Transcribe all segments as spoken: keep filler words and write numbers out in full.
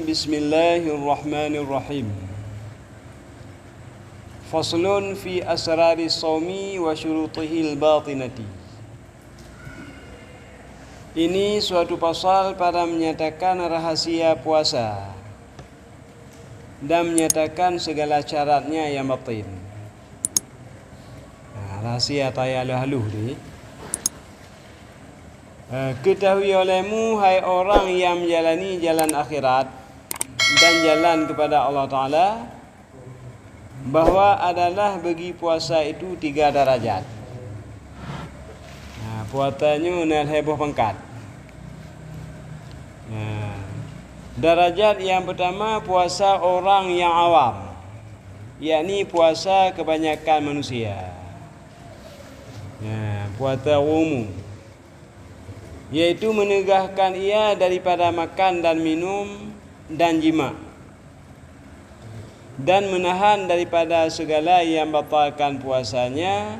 Bismillahirrahmanirrahim. Faslun fi asrari shaumi wa syurutihil batinati. Ini suatu pasal pada menyatakan rahasia puasa dan menyatakan segala syaratnya yang batin. Nah, rahasia taya leuh halus ni. Eh, ketahui olehmu, hai orang yang menjalani jalan akhirat dan jalan kepada Allah Taala, bahwa adalah bagi puasa itu tiga darajat. Nah, puasa nyoe na lhée boh pangkat. Nah, darajat yang pertama puasa orang yang awam, yakni puasa kebanyakan manusia. Nah, puasa umum, yaitu menegahkan ia daripada makan dan minum dan jima, dan menahan daripada segala yang batalkan puasanya,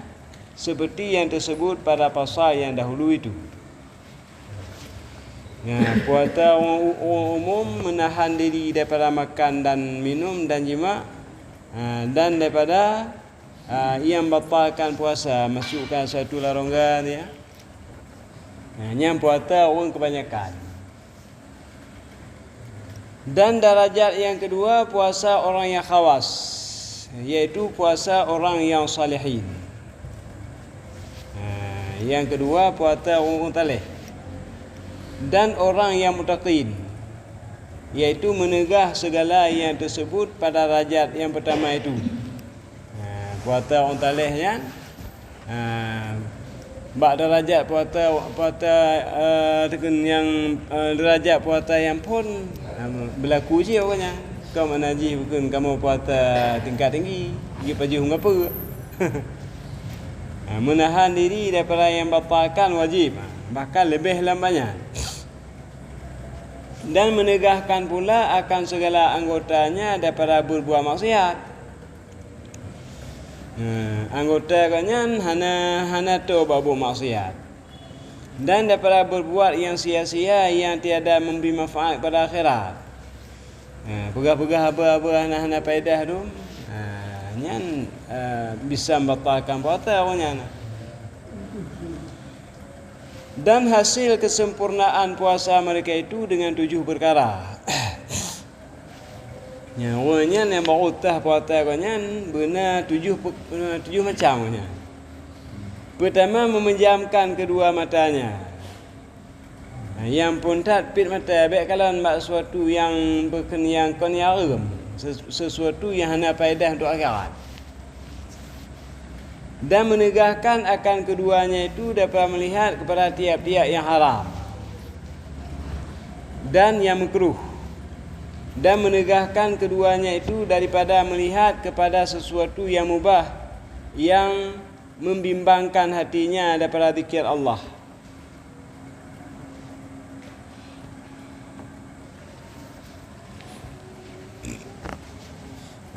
seperti yang tersebut pada pasal yang dahulu itu. Ya, puasa orang, orang umum menahan diri daripada makan dan minum dan jima, ha, dan daripada, ha, yang batalkan puasa, masukkan satu laronggan, ya. Ha, nyan puasa orang kebanyakan. Dan darajat yang kedua, puasa orang yang khawas, yaitu puasa orang yang salihin. Ha, yang kedua, puasa orang-orang saleh. Dan orang yang muttaqin, yaitu menegah segala yang tersebut pada darajat yang pertama itu. Ha, puasa orang saleh nyan, ha, bak darajat puasa, puasa, eh, teukheun nyang, eh, darajat puasa nyang phon, ha, beulaku cit awaknyan. Kon makna jih bukon kamoe puasa tingkat tinggi, jeuet pajoh ngon peue. Ha, menahan diri daripada yang batalkan wajib, bahkan leubeh lam banyak. Dan menegahkan pula akan segala anggotanya daripada berbuat maksiat. Nah, anggota gobnyan hana, hana toe bak buet maksiat, dan daripada berbuat yang sia-sia yang tiada memberi manfaat pada akhirat. Nah, peugah-peugah haba-haba hana, hana faedah tu, nah, nyan, eh, bisa membatalkan puasa awaknyan. Dan hasil kesempurnaan puasa mereka itu dengan tujuh perkara. Nyan, ureuëng nyan nyang baru tah puasa gobnyan beuna tujoh pe-, tujoh macam nyan. Pertama, memejamkan kedua matanya. Nyang phon that piet mata, bék kalon bak sesuatu nyang bukon nyang kon nyang hareuem, ses-, sesuatu nyang hana faedah untuk akhirat. Dan menegahkan akan keduanya itu dapat melihat kepada tiap-tiap yang haram dan yang makruh, dan menegahkan keduanya itu daripada melihat kepada sesuatu yang mubah yang membimbangkan hatinya daripada zikir Allah.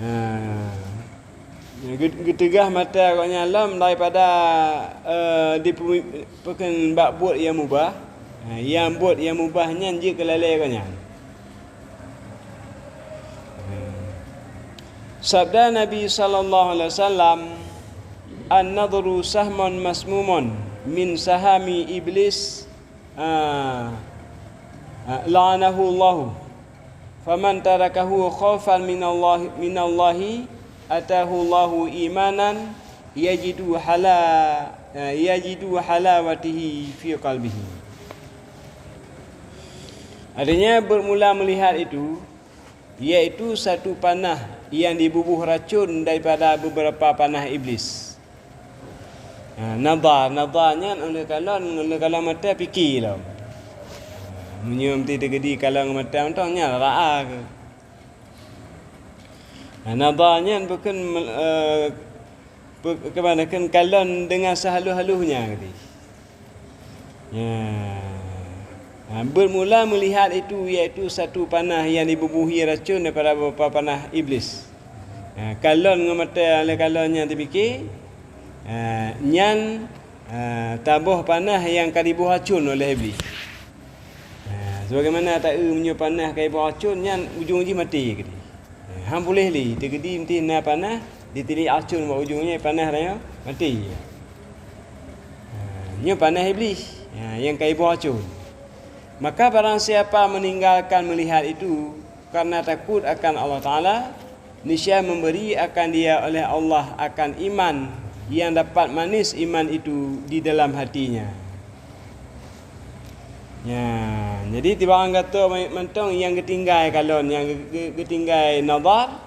Ha. Geuteugah mata gobnyan lom daripada, eh, dipeu-, peukeun bak buet nyang mubah. Ha, nyang buet nyang mubah nyan jeuet keu lalé gobnyan. Sabda Nabi sallallahu alaihi wasallam, "An-nadhru sahmun masmumun min sahami iblis, ah, ah, la'anahu Allah. Faman tarakahu khaufan minallahi, minallahi atahu Allahu imanan yajidu hala, ah, yajidu halawatihi fi qalbihi." Artinya, bermula melihat itu, yaitu satu panah yang dibubuh racun daripada beberapa panah iblis. Ha, nadhar, nadhar nyan ulèe kalon, ulèe kalon mata pike lom. Meunyoe meuti teukeudi kalon mata mantong nyan ra'a keuh. Ha, nadhar nyan bukon, eh, Pe-, keubanyakan kalon deungon seuhalôh-halôhnya, keuti. Ya. Ha, bermula melihat itu, yaitu satu panah yang dibubuhi racun daripada beberapa panah iblis. Ha, kalon ngon mata, lé kalon nyan teupike, ha, nyan, ha, taboh panah nyang ka diboh racun oleh iblis. Ha, Sebagaimana taeu meunyoe panah ka iboh racun, nyan ujong jih maté keudeh. Han puléh lé, teukeudi meusti na panah, ditilik racun bak ujong nyan, panah tanyoe maté. Ha, nyoe panah Iblih, ha, nyang ka iboh racun. Maka barang siapa meninggalkan melihat itu karena takut akan Allah Taala, niscaya memberi akan dia oleh Allah akan iman yang dapat manis iman itu di dalam hatinya. Ya, jadi tiba gato mantong nyang geutinggai kalon, nyang geu-, geu-, geutinggai nazar,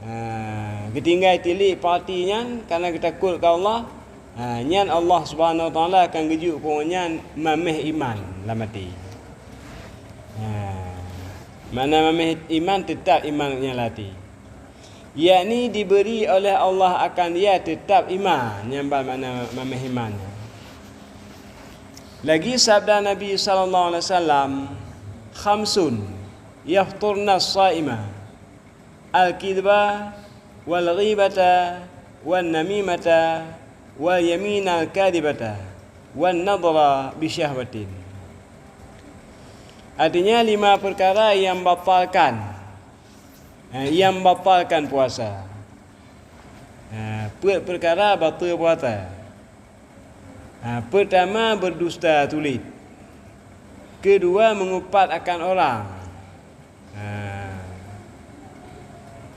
ha, geutinggai tilik pati nyan karena geutakot keu Allah, ha, nyan Allah Subhanahu Wa Taala akan geujok keu nyan mameh iman lam até. Ha, makna mameh iman, teutap iman nyan lam até. Yakni diberi oleh Allah akan dia teutap iman, nyang ban makna mameh iman nyan. Lagi sabda Nabi sallallahu alaihi wasallam, "Khamsun yafturna shaima, al-kidba, wal ghibata, wan namimata, wal yaminal kadhibata, wan nadhra bisyahwatin." Artinya, lima perkara yang batalkan, eh, yang batalkan puasa. Eh, peuet perkara bateue puasa. Ha, pertama, berdusta tulit. Kedua, mengupat akan orang. Ha.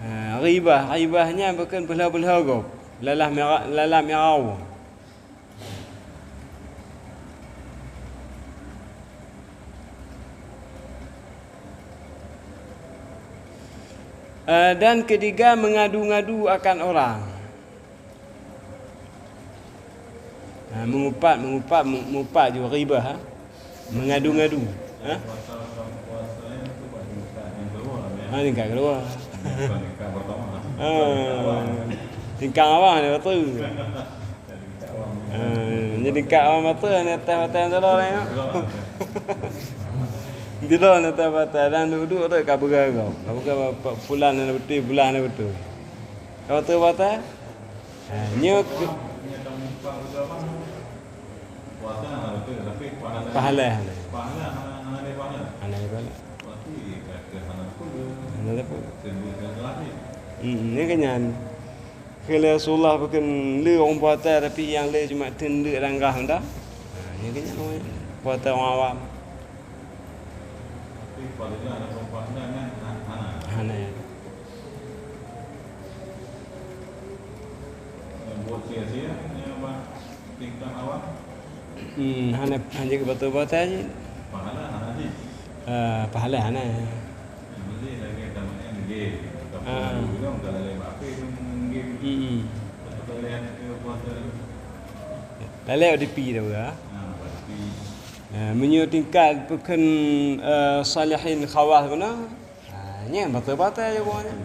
Ha, ghibah, ghibah nyan bukon peulhô-peulhô gob. Lalam mira-, lalam irau. Eh, dan ketiga, mengadu-ngadu akan orang. Ha, mengupat, mengupat, mu-, mupat juga ghibah, ha? Mengadu-ngadu, ha? Ha, tingkat kedua. Ha, tingkat awang ni, betul. Ha, jadi tingkat awang betul ni, atas batas tu lah, ya. Di dalam atas batas dan duduk tu ka peugah kau. Ka peugah fulan ni betul, fulan ni betul. Ka betul batas? Ha, nyoe ke-, pahala hana. Hana pahala. Hana pahala. Hmm, nyoe kan nyan. Keu lé Rasulullah bukon le ureueng puasa, tapi nyang le cuma teundeuk dan gah mantong. Ha, nyoe kan nyan puasa ureueng awam. Hana. Hmm, hana, hana jeuet keu bateue-bateue jih. Ah, pahala hana. Ah. Hmm. Lalek di pi dah, ah. Ah, meunyoe tingkat peukeun, eh, salihin khawas beuna, ha, nyan batai-batai je buah nyan.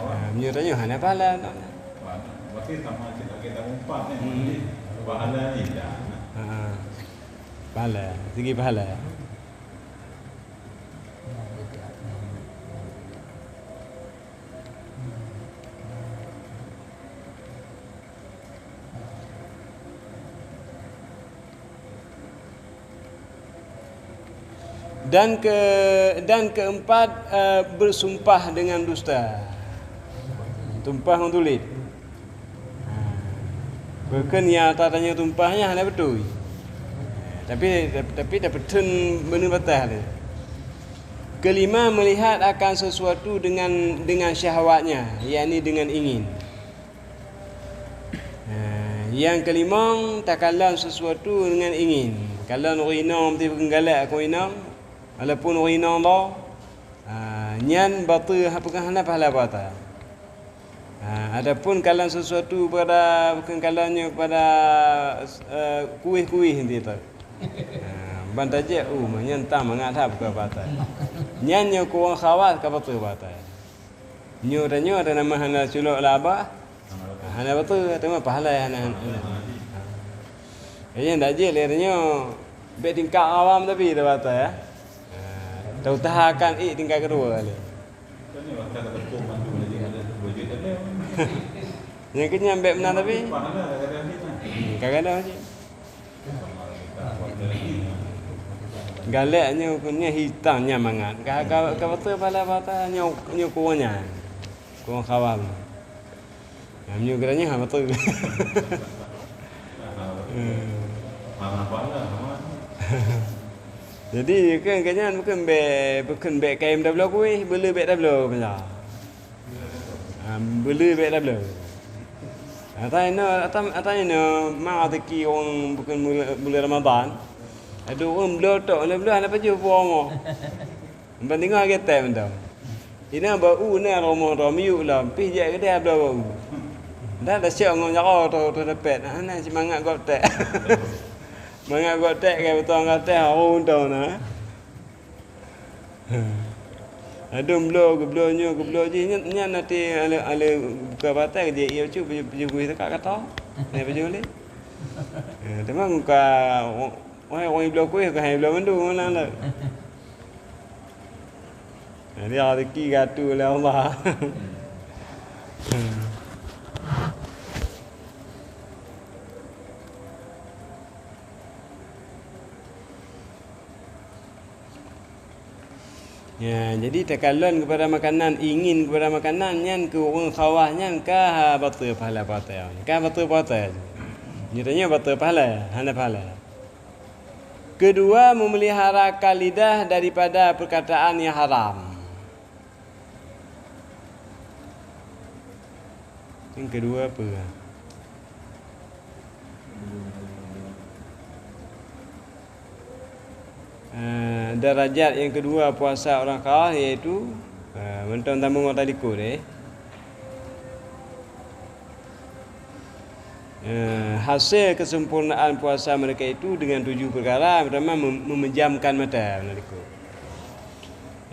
Ha, meunyoe tanyoe hana pahala. Berarti sama cit lagèe taumpat ni. Hmm. Pahala ni dah. Ha. Pahala, segi pahala. Dan ke-, dan keempat, eh, bersumpah dengan dusta. Tumpah ngon tulit. Ha. Bukon nyata tanyoe tumpah nyan hana beutôi. Tapi, tapi, tapi tapeutheun beuneuh batas lé. Kelima, melihat akan sesuatu dengan, dengan syahwatnya, yakni dengan ingin. Ha, nyang keulimong, takalon sesuatu dengan ingin. Kalon ureueng inong, meusti beukeung galak keu inong, walaupun ureueng inong lo, ha, nyan bateue, ha, peugah hana pahala puasa. Ha, adapun kalon sesuatu pada, bukon kalon nyoe pada, eh, kueh-kueh nanti tu. Ha, ban tajak, oh, nyan tam mangat that buka puasa. Nyan nyoe kurang khawas ka bateue puasa. Nyoe tanyoe ata nama hana culok laba. Hana beutôi, teuma pahala hana, hana. Jadi ndak jeuet lé tanyoe. Bèk tingkat awam tapi dah batai, ya. Ha, tausahakan ék tingkat kedua lé. Nyang keunyan bèk meunan tapi. Kadang-kadang cit. Galak nyoe, nyoe hitam nyan mangat. Ka, ka, ka beutôi pala bata nyoe, nyoe kurang nyan. Kurang khawam. Nyan nyoe geura nyoe ha beutôi. Hmm. Jadi, keu, keu nyan bukon bèk, bukon bèk kayém tabloe kuéh, beuleuh bèk tabloe pula. Ha, beuleuh bèk tabloe. Ata inoe, ata, ata inoe ma teuki ureueng bukon buleuen, buleuen Ramadhan. Aduh, ureueng bloe tok, bloe hana pajoh po rumoh. Ban teungoh geutèe mantong. Inoe bak u na rumoh droe miyueb lom, pih jak keudeh bloe bak u. Dah tasyok ngon jaroe troh-troh dapet. Hana simangat gob tèk. Mangat gob tèk ka beutôi ngon tèh, haru mantong na. Adum bloe, geubloe nyoe, geubloe jih, nyan, nyan até ale, ale buka batai jih, ie bacut, baju, baju kuéh teuka ka tho. Nyan baju lé. Eh, teuma muka, wahai ureueng bloe kuéh, keuhai bloe mandum, meunan lé. Jadi, rezeki ka atô lé Allah. Ya, jadi takalon kepada makanan, ingin kepada makanan, nyan keu ureueng khawah nyan ka ha bateue pahala puasa. Ka bateue puasa. Nyoe tanyoe bateue pahala, hana pahala. Kedua, memelihara akal lidah daripada perkataan yang haram. Yang kedua apa? Eh, darajat yang kedua puasa orang khawah iaitu, eh, mantong tamong ata likot, eh. Eh, hasil kesempurnaan puasa mereka itu dengan tujuh perkara. Pertama, mem-, memejamkan mata, meunan likot.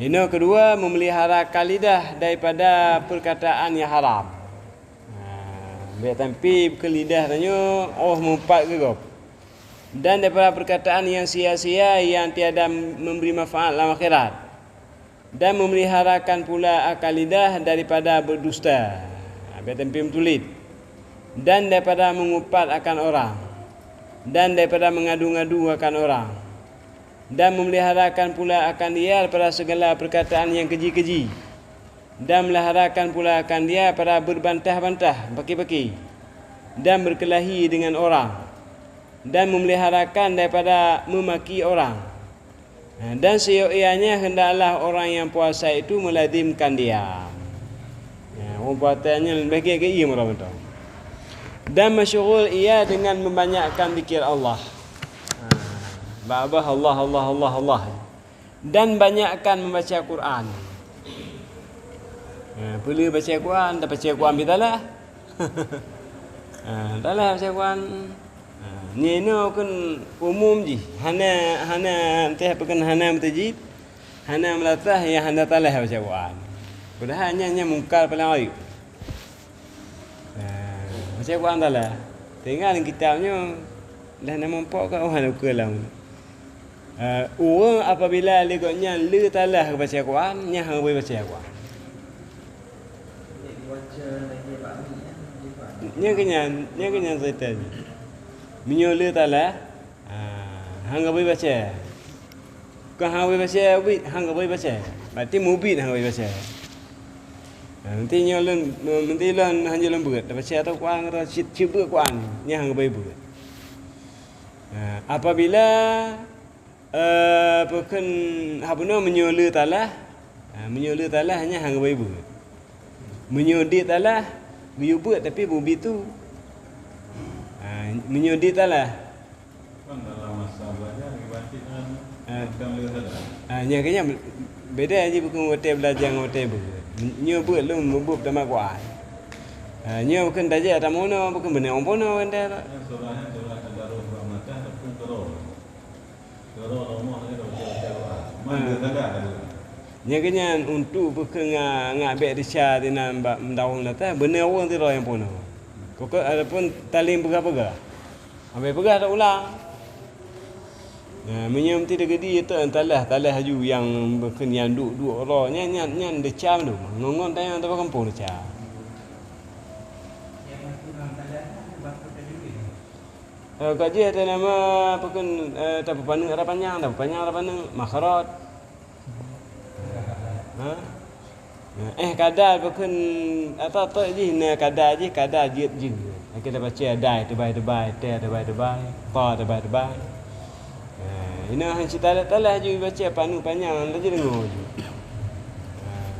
Inoe kedua, memelihara akal lidah daripada perkataan yang haram. Ha, bèk sampai keu lidah tanyoe, oh, meupat keu gob. Dan daripada perkataan yang sia-sia yang tiada memberi manfaat lam akhirat. Dan memeliharakan pula akal lidah daripada berdusta, ha, bèk sampai meutulit, dan daripada mengupat akan orang, dan daripada mengadu-ngadu akan orang, dan memeliharakan pula akan dia daripada segala perkataan yang keji-keji, dan memeliharakan pula akan dia daripada berbantah-bantah, baki-baki, dan berkelahi dengan orang, dan memeliharakan daripada memaki orang. Nah, dan siyok ianya hendaklah orang yang puasa itu melazimkan diam. Ya, ureueng puasa nyan leubeh gét keu ie meurah mantong. Dan masyghul ia dengan membanyakkan zikir Allah. Ha, babah Allah, Allah, Allah, Allah. Dan banyakkan membaca Quran. Ha, peuleuh baca Quran, tabaca Quran pih talah. Ha, talah baca Quran. Ha, nyoe inoe kan umum jih, hana, hana teuh apa kan hana meuteujid, hana meulatah nyang hana talah baca Quran. Padahai nyan, nyan mungkar paléng rayeuk. Ha, baca Quran talah. Tinggai lam kitab nyoe, dah na muphom ka, oh, hana ukeue lam. Eh, ureueng apabila lé gobnyan le talah baca Quran, nyan hana bri baca Quran. Nyang keunyan, nyang keunyan cerita nyoe. Meunyoe le talah, ah, hana bri baca. Kon hana bri baca, ubit, hana bri baca. Berarti mubit hana bri baca. Ah, nanti nyoe lôn, nanti lôn hanjeuet lôn beuet. Baca atau Quran atau cit, cit beuet Quran, nyan hana bri beuet. Ah, apabila Eh, peue kheun, haba nyoe meunyoe le talah, ha, meunyoe le talah nyan hana bri beuet. Meunyoe dit talah, geuyue beuet tapi beubiet tu. Ha, meunyoe dit talah. Kan dalam masa belajar, dibatik dengan, ha, macam le talah. Ha, nyan keuh nyan beda jih bukon watèe belajar ngon watèe beuet. Nyoe beuet lôn meubeuet tamat Quran. Ha, nyoe bukon tajak tamono, bukon beuna ureueng pono kan dah. Nyan surah nyan surah Tadarus Rahmatah ataupun Qur'an. Nyan keuh nyan untuk peukeuh nga-, ngak bèk desya sinan bak meudaroh latah, beuna ureueng sidroe nyang peunoh. Kok adapun taleng peugah-peugah. Habéh peugah ta ulang. Nah, meunyoe meuti teugeudi, talah, talah laju nyang bukon nyang duek-duek uroe nyan, nyan, nyan desya mandum. Ngon-ngon tanyoe tabah gampông desya. Eh, ka jih ata nama apa kan, eh, tapeupaneuk atra panyang, tapeupaneuk atra panyang, makhraj. Ha? Eh, kada apa kan, ata tok jih na kada jih, kada jeuet jih. Akhé tabaca dai teubai-teubai, ta teubai-teubai, ta teubai-teubai. Eh, ina han cit talah-talah jih baca paneuk panyang, laju deungoe jih. Eh,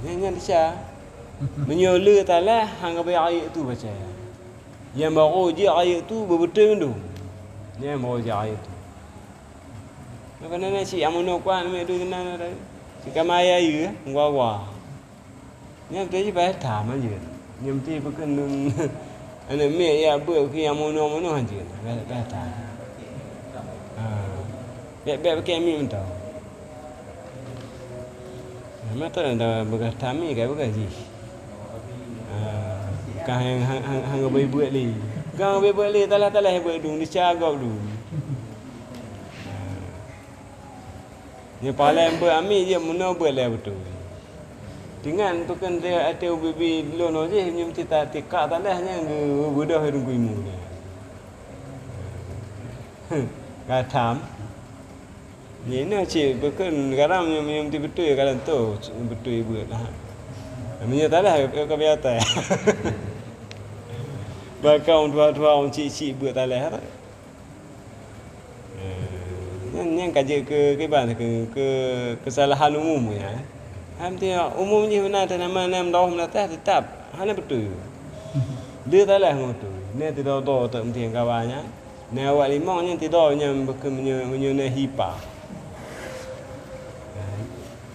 nyan, nyan desya. Meunyoe le talah, han gabai ayat tu baca. Nyang barô jih ayat tu beubeutôi mandum. Nyang barô jih ayat tu. Maka na cit nyang meunoe kuat, meunoe tu keunan ada. Cit ka maya yue, ngwa-ngwa. Nyang beutôi jih payah tham hanjeuet. Nyang beutôi beukeunong aneuk miet ya beuet keu nyang meunoe-meunoe hanjeuet. Payah, payah tham. Ha. Bèk-bèk pakai miet mantong. Mantong dah beugah tham miet, ka beugah jih. Ha. Ka han, han, han, han geubai beuet lé. Ka han geubai beuet lé, talah-talah beuet dum, dica gob dum. Ha. Nyoe paléng beuet ami jeuet meunoe beuet lé beutôi. Tingan tu kan dia ateueh bibi lôn jih nyoe meusti ta tikak taléh nyan geu-, geubeudôh ureueng kuimu nyan. Ka tham. Nyoe na cit beukeun garam nyoe, nyoe meusti beutôi garam tu beutôi beuet lah. Meunyoe taléh ka biasa. Bakau dua-dua cik-cik beuet taléh. Eh, nyan, nyan ka jeuet keu, keu iban, keu, keu keusalahan umum nyan. Hai meusti umum jih meunan, teuh nama nam dawah meunatah teutap hana beutôi. Dia talah ngon beutôi. Nyan tidoe-doe teuk meusti kawa nyan. Nyan awak limong nyan tidoe nyan beukeun meunyoe, meunyoe na hipa.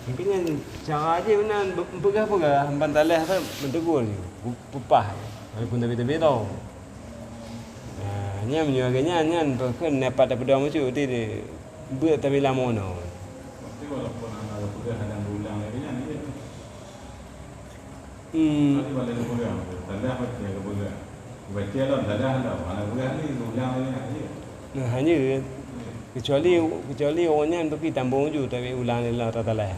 Mungken nyan cara jih meunan, beu-, peugah-peugah, ban talah tu meutegur jih, pu-, pupah. Walaupun tabi-tabi tau. Ha, nyan meunyoe lagèe nyan, nyan peue kheun dapat tapeudong bacut di, di beuet tabilang meunoe. Berarti walaupun hana geupeugah dan geuulang lagèe nyan, iya. Hmm. Berarti walaupun geupeugah, salah baca geupeugah. Baca lom, salah lom. Hana geupeugah ni, geuulang lagèe nyan, iya. Nah, hanya. Iya. Kecuali, kecuali orang nyan bagi tambong ju, tapi ulang lé lah, tak salah.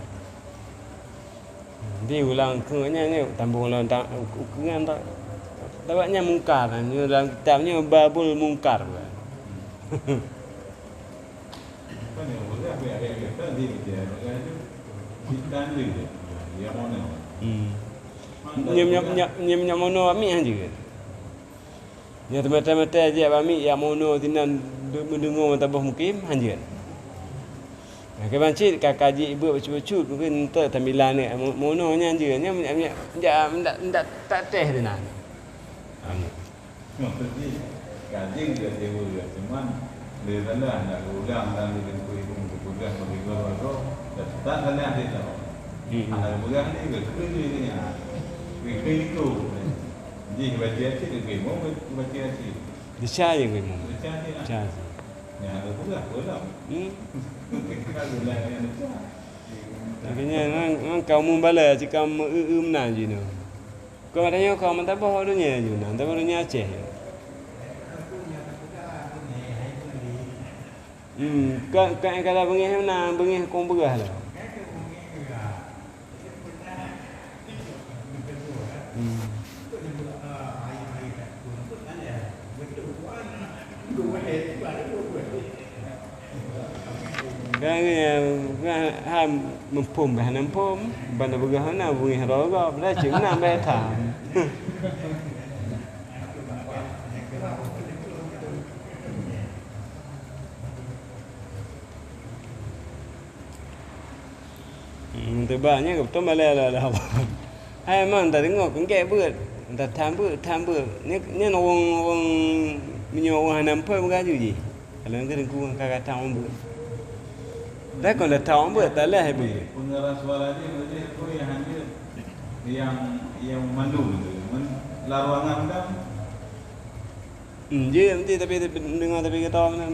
Di ulang keu nyan, nyan tambong lom ta-, ukeue nyan ta-, tabak nyan mungkar, nyoe dalam kitab nyoe babul mungkar. Hmm. Nyem, nyem, nyem, nyem, nyem mono ami hanjeuet. Nyoe teumata-mata jak bak miet jak meunoe sinan de-, meudeungoe meutabah mukim, hanjeuet. Nah, kiban cit ka, ka jibeuet bacut-bacut, mungken enteuk tambilan nyoe, meu-, meunoe nyan jeuet. Nyan, nyan, nyan, ndak, ndak, ndak tatéh sinan. Amin. Maksud jih, ka jeuet geudeungoe, cuman lé salah ndak geuulang dan lé teungku ibu geupeugah bagi keuluwarga, dan tan salah lé tau. Hmm. Hana geupeugah lé, geuteupeu lé nyan. Geupeugah itu. Jih baca cit, geukeuh imum, baca cit. Desya je geukeuh imum. Desya cit lah. Desya cit. Nyan hana geupeugah pun lah. Hmm. Ka geulah nyan desya. Lagèe nyan, nyan, nyan ka umum bala, cit ka meu-eu-eu meunan jinoe. Kon tanyoe ka meutabah donya jinoe, meutabah donya Aceh. Hmm, ka, ka, ka beungéh meunan, beungéh kong beurah lom. Hmm. Kan, kan, ha, muphom bah hana muphom, ban na peugah hana, beungéh droe gob, dah cit meunan bah that. Hmm, teuba nyan geupeutong balèe lé Allah. Hai, memang tadeungoe keu gèt beuet, tatham beuet, tham beuet. Nyan, nyan ureueng, ureueng, meunyoe ureueng hana muphom meugaju jih. Kalau nyan keuh ka, ka that ureueng beuet. Dah kon that ureueng beuet, talah beuet. Pengeras suara jih, jih, oh, yang hanya yang, yang mandum tu. Men-, lawangan kan? Hmm, jeuet meusti, tapi deungoe tapi geutanyoe meunan.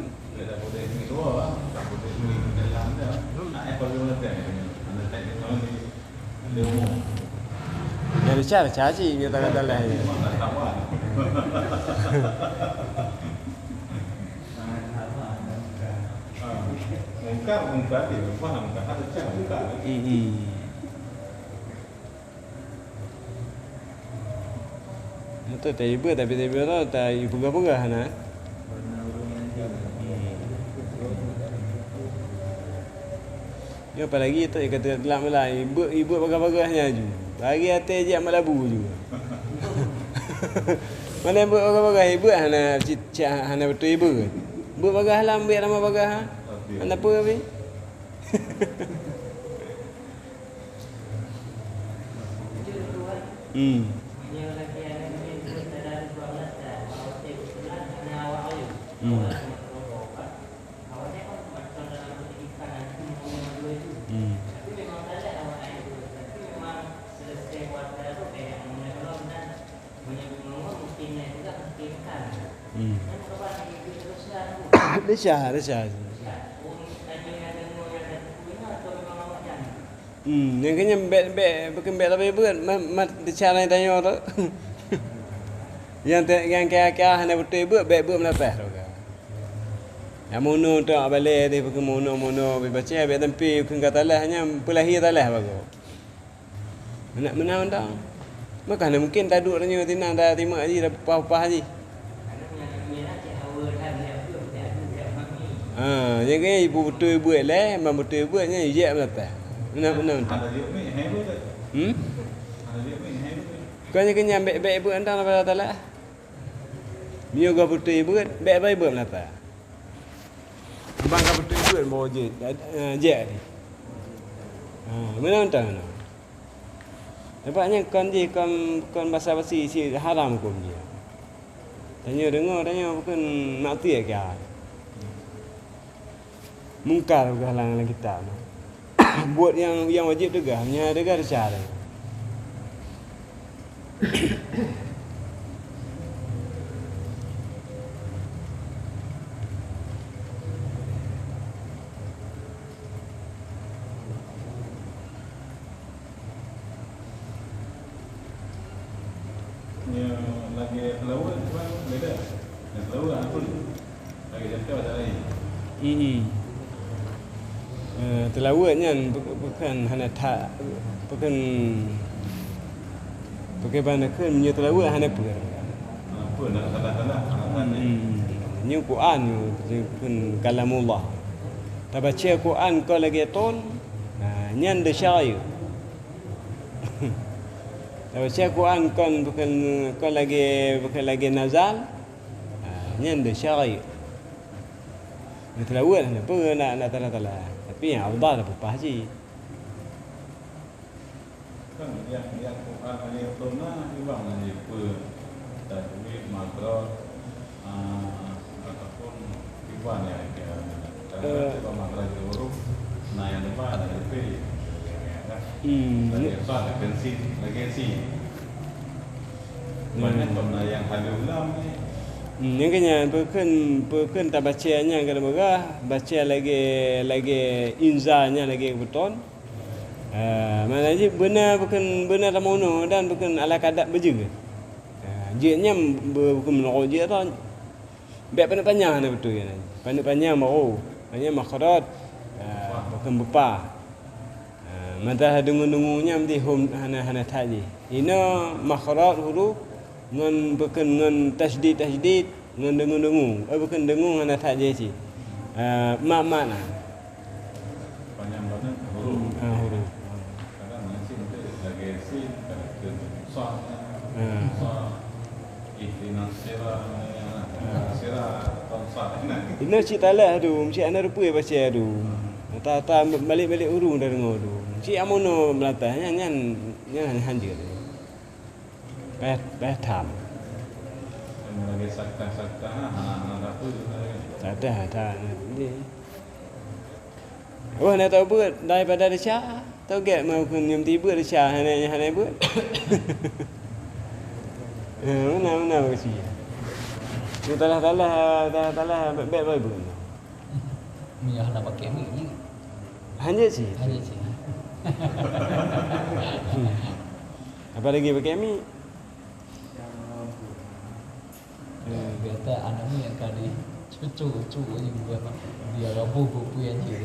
Dari cara, cara cit, biasa kata lah, ya. Mungkar, mungkar, dia faham kan? Ada cara mungkar. Hmm, hmm. Beutôi, taibeuet, tapi taibeuet tu, tapeugah-peugah na. Nyoe apalagi tu ka teulak meulai, ibeuet, ibeuet bagah-bagah nyan ju. Lagi até jak malabu ju. Mana ibeuet bagah-bagah, ibeuet hana cit-, cit-, hana beutôi ibeuet. Ibeuet bagah lam, biar lama bagah, ha? Hana peue pi. Hmm. Hmm. Hmm. Hmm. Desya, desya. Hmm, nyang keuh nyan bèk, bèk, bukon bèk leubeh beuet, mat, mat desya nyang tanyoe tu. Nyang te-, nyang kaya-kaya hana beutôi beuet, bèk beuet meulampah tu ka. Nyang meunoe tu balèe deh, bukon meunoe-meunoe, bèk baca, bèk teumpi, bukon ka talah, nyan peulahé talah bagoe. Meunan, meunan mantong. Maka hana mungken taduek tanyoe sinan, tatimak jih, tapah-pah jih. Ha, nyang keu nyan ibu beutôi beuet lé, ban beutôi beuet nyan ijak meulampah. Meunan, meunan mantong. Hmm? Kon nyang keu nyan bèk, bèk beuet mantong, Allah Taala. Meunyoe ka beutôi beuet, bèk bai beuet meulampah. Abang ka beutôi beuet bawa jeuet, eh, jeuet tadi. Ha, meunan mantong. Nampak nyan kon jih, kon, kon basa-basi, si haram huköm jih. Tanyoe deungoe, tanyoe bukon maksiat keu Allah. Mungkar geuhalang lam kitab. Buet nyang, nyang wajéb teuga, meunyo hana teuga, desya. Nyoe lagèe teulaweuet, beda. Nyoe teulaweuet apa? Lagèe contoh cara lain. Hmm. Eh, teulaweuet nyan bu-, bukon hana that, bukon, bukon ban kheun meunyoe teulaweuet hana peue. Hana peue, hana salah-salah, hana salah. Hmm. Nyoe Quran nyoe, nyoe bukon kalamullah. Tabaca Quran kon lagèe ton, ha, nyan desya rayeuk. Tabaca Quran kon, bukon, kon lagèe, bukon lagèe nazal, ha, nyan desya rayeuk. Nyan teulaweuet hana peue, nak, nak tala-tala. Tapi nyang afdal tapah cit. Kan nyang, nyang Quran hana tona, iban hana peue. Tajwid, makhraj, ah, ataupun iban nyang, nyang, eh, makhraj huruf, na nyang teuma dari P. Hmm. Lagèe fa, lagèe sin, lagèe sin. Hmm. Banyak kon na nyang alif lam ni. Hmm, nyang keu nyan, bukon, bukon tabaca nyan ka lheueh meugah, baca lagèe, lagèe inzal nyan lagèe beuton. Eh, makna jih beuna bukon, beuna tameuunoe dan bukon ala kadar beujeuet. Eh, jeuet nyan be-, bukon meunurot jeuet tu. Bèk paneuk panyang hana beutôi nyan. Paneuk panyang baru. Panyang makhraj. Eh, bukon beupa. Eh, mantah deungon-deungon nyan di hom hana, hana that jih. Inoe makhraj huruf ngon bukon ngon tasydid-tasydid, ngon deungon-deungon. Eh, bukon deungon hana that jih cit. Eh, mat-mat na. Panyang banget huruf. Ah, huruf. Kadang masih nanti lagèe sin, kadang ke sah. Ah. Sah. Ihdinas sirah, sirah, kon sah. Inoe cit talah tu, cit hana rupeue baca tu. Ta, ta balik-balik ureueng dah deungoe tu. Cit amono meulantah, nyan, nyan, nyan hanjeuet. Payah, payah tham. Lagèe saktah-saktah, ha, ha, ha, tak apa. Saktah, tak, nanti. Oh, hana tau beuet daripada desya. Tau gèt meukeuen nyum tibeuet desya, hana, hana beuet. Ha, meunan, meunan beusi. Nyoe talah-talah, talah-talah, bèk, bèk, bèk beuet. Meunyoe hana pakai mic jih. Hanya sih. Hanya sih. Apalagi pakai mic. Eh, biasa anak ni yang kali cucu-cucu ni buat dia rabu buku yang je.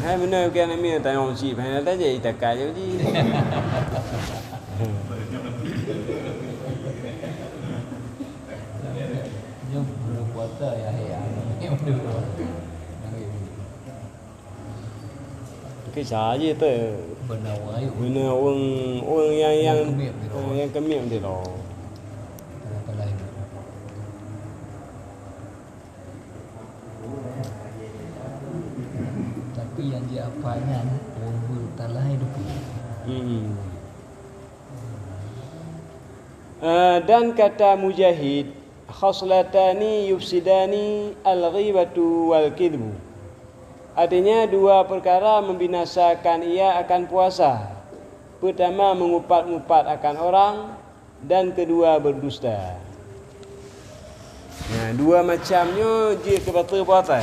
Hai, benar ke anak ni tanya orang cik, hai, nak tanya ita kaya je. Dia belum puasa ya, ya. Dia belum puasa. Kisah aja tu. Beuna ureueng, ureueng nyang, nyang keumiet di, eh, nyang keumiet di lo. Tapi nyang jiapa nyan, ureueng beutalah hidup. Hmm. Eh, dan kata Mujahid, "Khaslatani yufsidani al-ghibatu wal kidbu." Artinya, dua perkara membinasakan ia akan puasa. Pertama, mengupat-ngupat akan orang, dan kedua, berdusta. Nah, dua macam nyoe jeuet keu bateue puasa.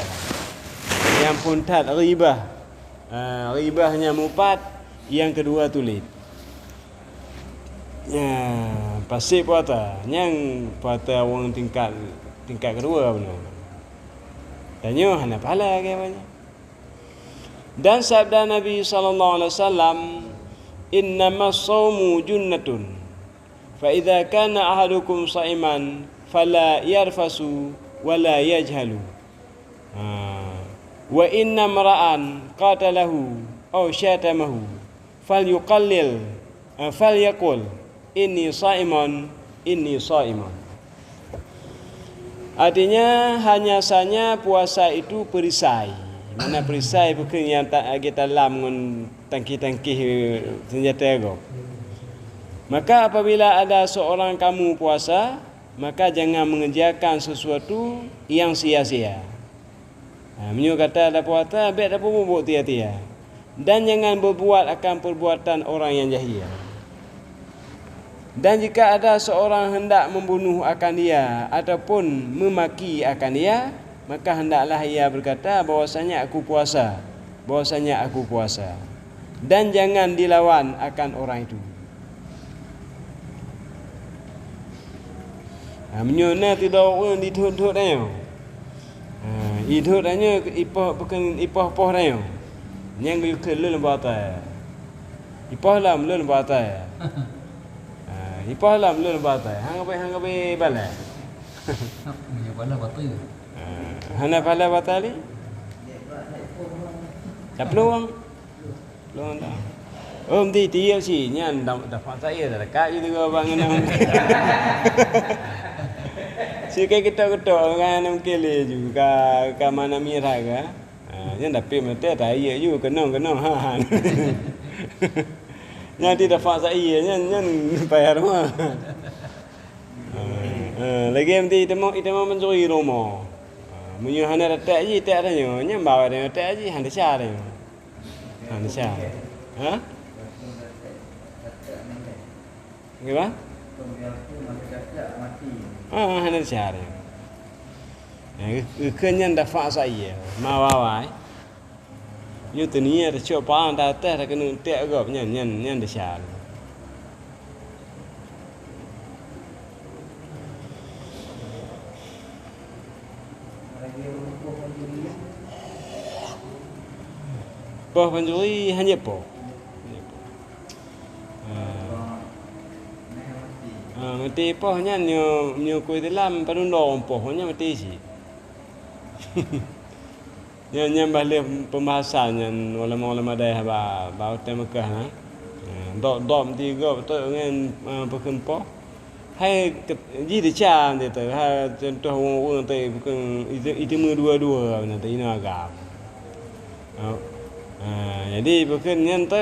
Nyang phôn that ghibah. Ah, ghibah nyang mupat, nyang keudua tuléh. Ya, pasék puasa. Nyang puasa ureueng tingkat, tingkat keudua bunoe. Dan nyoe hana pahala keu awaknyan. Dan sabda Nabi sallallahu alaihi wasallam, "Innamas shaumu junnatun. Fa idza kana ahadukum shaiman, fala yarfasu wa la yajhalu." Ha. "Wa inna mra'an qatalahu aw syatamahu, falyuqallil, eh, falyaqul, 'Inni shaimun, inni shaimun.'" Artinya, hanya saja puasa itu perisai. Mana perisai, peukeuh nyang ta-, lagèe talam ngon tangki-tangki senjata gob. Maka apabila ada seorang kamu puasa, maka jangan mengerjakan sesuatu yang sia-sia. Ha, meunyoe gata tapuasa, bèk tapeubuet sia-sia. Dan jangan berbuat akan perbuatan orang yang jahil. Dan jika ada seorang hendak membunuh akan dia ataupun memaki akan dia, maka hendaklah ia berkata bahwasanya aku puasa, bahwasanya aku puasa. Dan jangan dilawan akan orang itu. Ha, meunyoe na sidroe ureueng jithot-thot tanyoe. Ha, jithot tanyoe, jipoh, peukeuh, jipoh-poh tanyoe. Nyan geuyue kheun lôn bak até. Jipoh lom lôn bak até. Ha, jipoh lom lôn bak até. Hana geubi, hana geubi balèe. Meunyoe balèe bateue. Ha, hana pahala batal lé? Taplueng. Plueng dah. Oh, meuti tiep si nyan da-, dafa sair dah dekat je teugah bak ngon. Si kai keutok-keutok kan mungken lé ju ka, ka mana mirah ka. Ha, nyan dapet meuti tahiek ju keunong-keunong. Ha, ha. Nyan di dafa sair nyan, nyan payah rumoh. Ha, ha, lagèe meuti iteumo, iteumo mencuri rumoh. Ha, meunyoe hana datek ji, tek tanyoe, nyan bawai tanyoe tek ji, hana desya tanyoe. Hana desya. Ha? Kiban? Ha, hana desya tanyoe. Ya, geukheun nyan dafa sair, ma bawai. Nyoe teuniet tacok parang ateuh takeuneuk tek gob nyan, nyan, nyan desya. Poh pancuri hana poh. Ha. Ha, meuti poh nyan nyoe, nyoe keu dalam padum dong poh nyan meuti cit. Nyan, nyan bah lheueh pembahasan nyan ulama-ulama daerah ba, ba Kota Mekah na. Ha, dok-dok meuti gob beutôi ngon, eh, peukheun poh. Hai ke-, jih desya meuti tu, ha, contoh ureueng-ureueng tu peukheun itu, itu meudua-dua na tu inoe agam. Ha, ha, jadi peukheun nyan tu,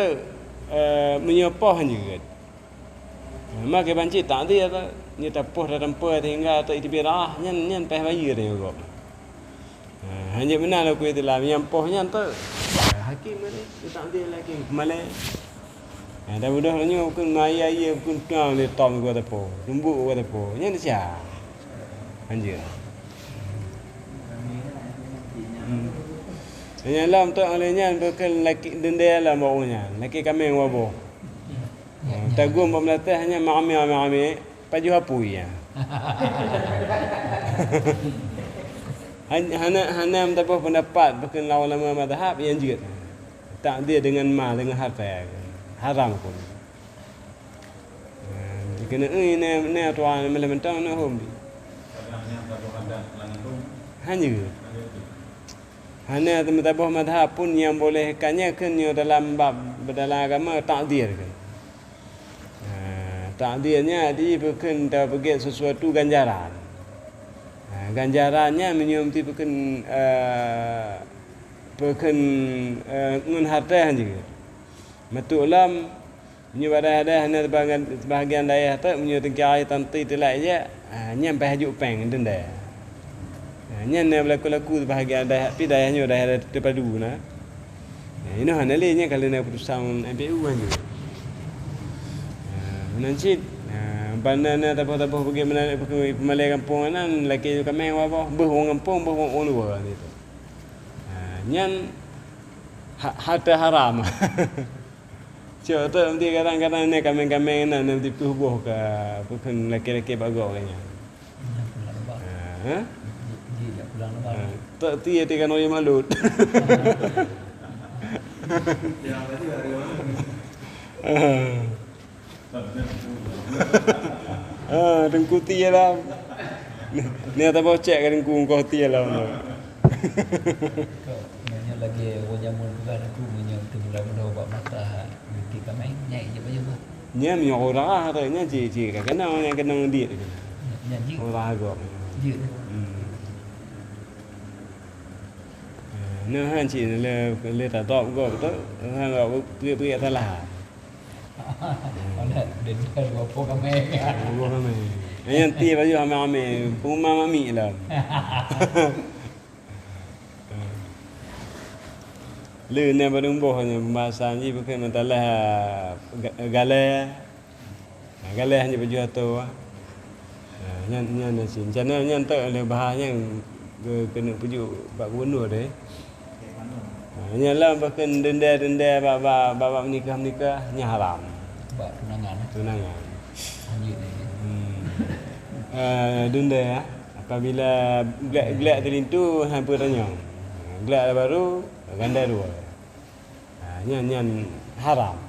eh, meunyoe poh han jeuet. Maka ban cit takdir tu, nyoe tapoh tatampa sehingga tu iteubiet darah, nyan, nyan payah bayeue teuh gob. Ha, hana meunan lagèe itulah nyang poh nyan tu. Ha, hakim tadi, takdir lagi malèe. Ha, dah mudah nyoe bukon maya ye bukon tuang le tom gua tepo, tumbuk gua tepo. Nyan sia. Anjir. Hmm. Nyan lam tu oleh nyan bukon laki dendam lam bawah nyan, laki kameng waboh. Ya, ya. Tagum bak meulatéh nyan meuamé-amé, pajoh apui nyan. Han-, hana, hana meutabah peundapat bukon ulama mazhab nyang jeuet. Takdir deungon ma, deungon harta, haram huköm. Keuneuk, eh, neu, neu tuan meuleuh mantong neu hom. Han jeuet. Hana teumeutabôh mazhab pun nyang boleh ka nyan kheun nyoe dalam bab, dalam agama takdir kheun. Ha, takdir nyan di peukheun tapeugét sesuatu ganjaran. Ha, ganjaran nyan meunyoe meuti peukheun, eh, peukheun, eh, ngon hareuta han jeuet. Meutuk lom, meunyoe bak dayah-dayah na seubahagian, seubahagian dayah teuk, meunyoe teungkirai tanti teulak jak, ha, nyan payah jok péng deunda. Ha, nyan na beulaku-laku seubahagian dayah, pi dayah nyoe dayah teupadu na. Ha, inoe hana lé nyan ka lheueh na putusan M P U nyan. Ha, meunan cit, ha, ban na, na taboh-taboh bagi meunan, peumalée gampông nyan, lakée kaméng waboh, beuh wong gampông, beuh wong luwa nyan. Ha, nyan ha-, hareuta haram. Cok tu nanti kadang-kadang ni kaméng-kaméng na nanti peuboh ka, peukheun lakée-lakée bak gob nyan. Nyan pulang leubah. Ha, ha? Ji-, ji jak pulang leubah. Ha, tak ti ati kan orang malut. Ha. Ah, Teungku Ti alam. Ni, ni ata bocek ka Teungku engkau Ti alam. Kok nyoe lagée ureueng jameun peugah Teungku, meunyoe teumeula meunoe bak mata geuti kaméng, nyan ijak bajeuet. Nyan meunyoe ureueng darah tu, nyan cit, cit ka keunong, nyan keunong diet. Nyan jeuet. Ureueng darah agam. Jeuet. Hmm. Nah, han cit le, le tatop gob tu, han gob peuet-peuet salah. Alah, denda dua ploh kaméng. Dua ploh kaméng. Nyan ti baju amé-amé, peuma mami lom. Le na bareng boh nyan pembahasan jih bukan masalah ga-, galai. Ha, galeh nyoe baju atô, ah. Ha, nyan, nyan na cit. Rencana nyan teuk lé bahas nyan ke-, keuneuk peujeuet bak gubernur deh. Ha, nyan lam pakon denda-denda bak, bak, bak, bak menikah-menikah, nyan haram. Bak tunangan, eh? Tunangan. Lanjut lagi. Hmm. Eh, denda, apabila glek, glek teulintu, han peue tanyong. Glek baru, ganda dua. Ha, nyan, nyan haram.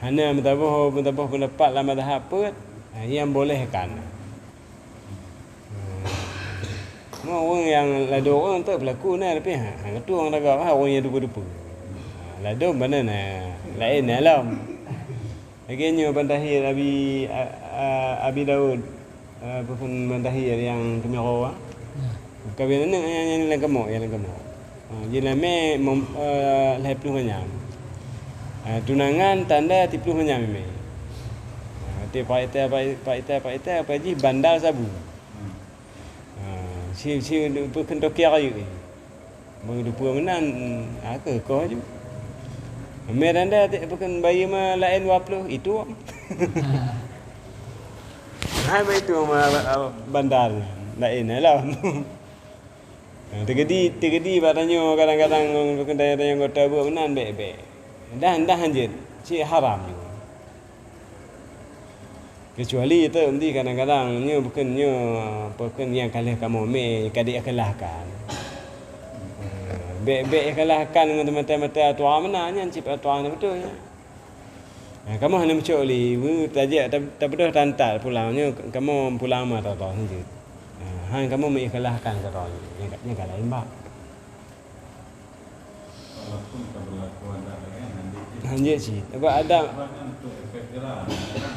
Hana meutabôh, meutabôh peundapat lam mazhab peuet, ha, nyang boleh kan. Ha. Mo ureueng nyang ladôm ureueng tu peulaku na, tapi ha, ha, tu ureueng tagak, ha, ureueng nyang dupeue-dupeue. Ha, ladôm bana na, laén na lom. Lagée nyoe Ban Tahir Abi, a, a, Abi Daud, eh, peue kheun Ban Tahir nyang Teumiro, ah. Ya. Kawen aneuk nyang, nyang lam kamoe, nyang lam kamoe. Ah, jilamé mem-, eh, lhée ploh manyam. Ah, tunangan tanda tiplôh manyam imé. Ah, ti pak ita, pak i-, pak ita, pak ita, apa jih bandar sabu. Ha, si, si peue kheun toke rayeuk nyan. Meunyoe dupeue meunan, ha, keu koh ju. Mé tanda ti peue kheun bayeue ma laén dua ploh, itu. Hai ma itu ma, a, bandar nyan, laén lom. Ha, teugedi, teugedi bak tanyoe kadang-kadang peue kheun tanyong-tanyong gota buet meunan bèk-bèk. Dah, dah hanjeuet, cit haram ju. Keucuali tu, meusti kadang-kadang nyoe bukon nyoe, bukon nyang ka lheueh kamoe mé ka diikhlakan. Bèk, bèk ikhlakan ngon mata-mata tua meunan, nyan cit tua na beutôi nyan. Nah, kamoe hana meucok lé, bu, tajak, ta-, tabeudôh tantat pulang nyoe, kamoe pulang ma tata hanjeuet. Nah, han kamoe meuikhlakan kata nyoe, nyan ka, nyan ka laén bak. Walaupun ka berlaku adat laén, hanjeuet cit. Hanjeuet cit. Sebab adat. Sebab kan untuk efek jera, kan,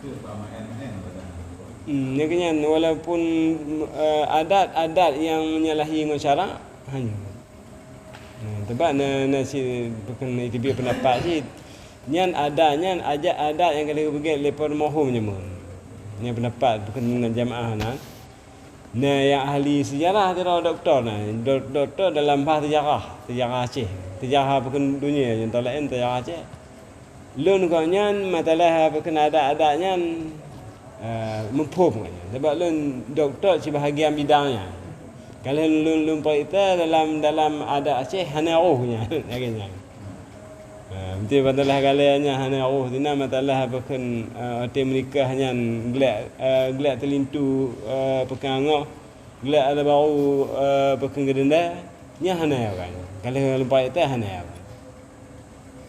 untuk bak maén-maén badan. Hmm, nyan keuh nyan, walaupun, eh, adat-adat nyang menyalahi ngon syarak, hanjeuet. Nah, sebab na, na si, bukan iteubiet pendapat cit. Nyan adat, nyan adat-adat nyang ka lheueh geupeugét lé peureumohom jameun. Nyan pendapat bukan jamaah nan. Nah, nyang ahli seujarah sidroe doktor na, do-, doktor dalam bah seujarah, seujarah Aceh, seujarah bukon donya, contoh laén seujarah Aceh. Lôn gobnyan masalah bukon adat-adat nyan, eh, muphom gobnyan. Sabab lôn doktor sibahagian bidang nyan. Ka lheueh lôn, lôn peuriksa dalam, dalam adat Aceh hana roh nyan, lagée nyan. Ha, meusti masalah galée nyan hana roh sinan, masalah apa kheun, eh, watée meunikah nyan glek, eh, glek teulintu, eh, peukangok, glek ada baru, eh, apa kheun geudeunda, nyan hana ya kan. Ka lheueh lumpai teuh hana ya kan.